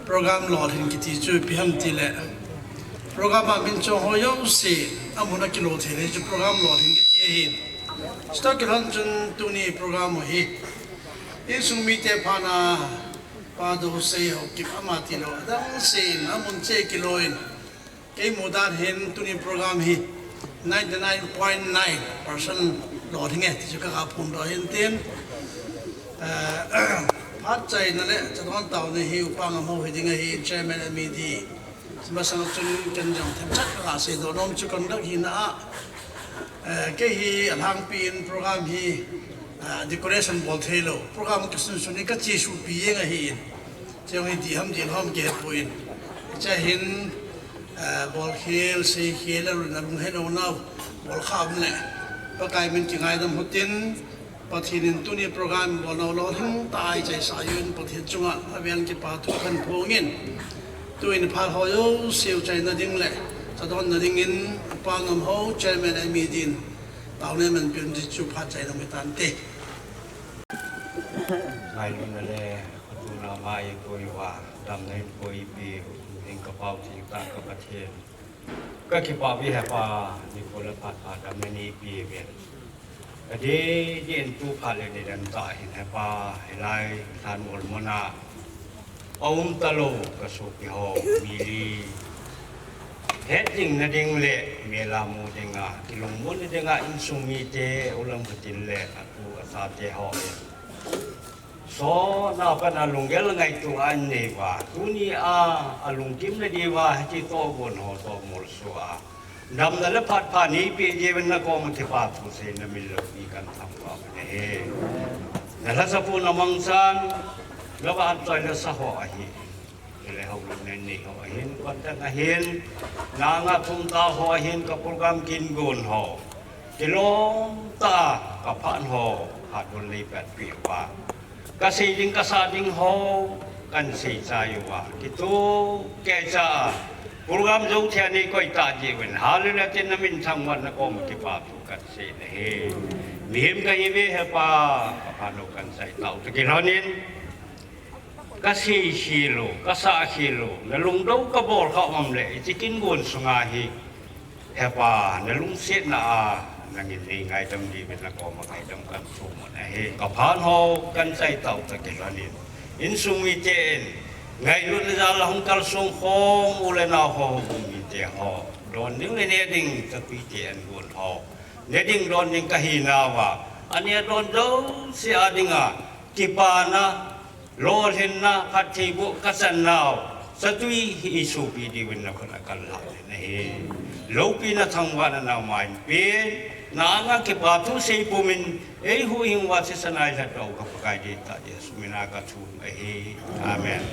Program lolhin kiti chu ipi ham tile, program a min chong ho jouse amun a kilo thei le chu program lolhin kiti ahi. Chutoh kilhon chun tuni program ho hi insung mite phatna, Pa Dousei Haokip ama tilou adang seh in amun cheh kilou in, kei mu dan hin tuni program hi ninety nine point nine percent lolhing e ti chu kaga phondoh ahin tin, eh, phatchaina le chadon taona hi Upa Ngamhao hi ding ahi, Chairman M E D. Masang chun ken jong themchat kasei doh nom chu conduct hina a, eh, kei hi alhangpi in program hi, ah, decoration bol theilou, program kasunsun hi kachesuhpi jeng ahin. Chujong hi dih ham dih lou ham kihepoi. Hiche hin, ah, bolkhel, seikhel, alung, alunghei lounau, bolkha um le, Pakai min kingaidam hitin, Pathen in tuni program bolnau lolhing tah a eichaisah uvin Pathen chunga avel in kipa thu kahin phong in, tuin phat ho jouse u chaina ding le chadonna dingin Upa Ngamhao, Chairman M E D in taona eimanpi un ti chu phatchaina um hitante. Ngailutna le khatuna ma eikoi uva, damna eipe, ding kapao thei tah ka Pathen, kakipah uve Hepa, nikho le phat pha damna neipe uvin. Kadei dei in tu phat le nidang tah hin Hepa, hilai lhanmol muna aum talou kasopi ho mi li hetjingna ding le mel a mu dinga, kilungmonna dinga insung mite, ulam khatin le atu achate ho in, sotna a pat a lunggel ngaito anei uva, tuni a alungkimna diuva hiche tohgon ho toh molso a Damna le phat pha neipeh jeh uvin nakoma kipa thu seina min loupi kathangvah u ahi. Nalhasa pon amangchan, navahchoi le sa ho ahi. Chule houlimna nei ho ahin, contact ahin, nanga thumtah ho ahin, ka program kin gon ho, kilom tah a kaphat ho, phat bon nei pet peh uva, kasei ding kasah ding ho, kahin sei chai uva, kitoh keicha a program jou thei a neikoi tah jeh uvin, hallelujah tin namin thangvah in nakoma kipa thu kahin sei ahi. Mihem kahiuve Hepa, kaphat ho kahin chai tau toh kilhonin, kasei khel u, kasah khel u, nalungdou kabol kha um le, hiche kin gon sunga hi, Hepa, nalungsetna a, nangin neingaidam diuvin nakoma ngaidam kahin thum u ahi. Kaphat ho kahin chai tau toh kilhonin, insung miten, ngailutna jal a hung kalsong khom u le nao ho, houbung mite ho, don ding le ne ding, chatuite an gon ho, ne ding don ding kahinauva, ane adon jouse a dinga kipana, lolhinna, phattheiboh kachan nau, chatui hi eisopi diuvin nakhut a kalhan ahi. Loupina thangvahna nangma in pen, nanga kipa thu sei pumin, eihuhhing uva thisan a eilhatdoh u ka Pakai dihtah Jesu mina kathum ahi. Amen.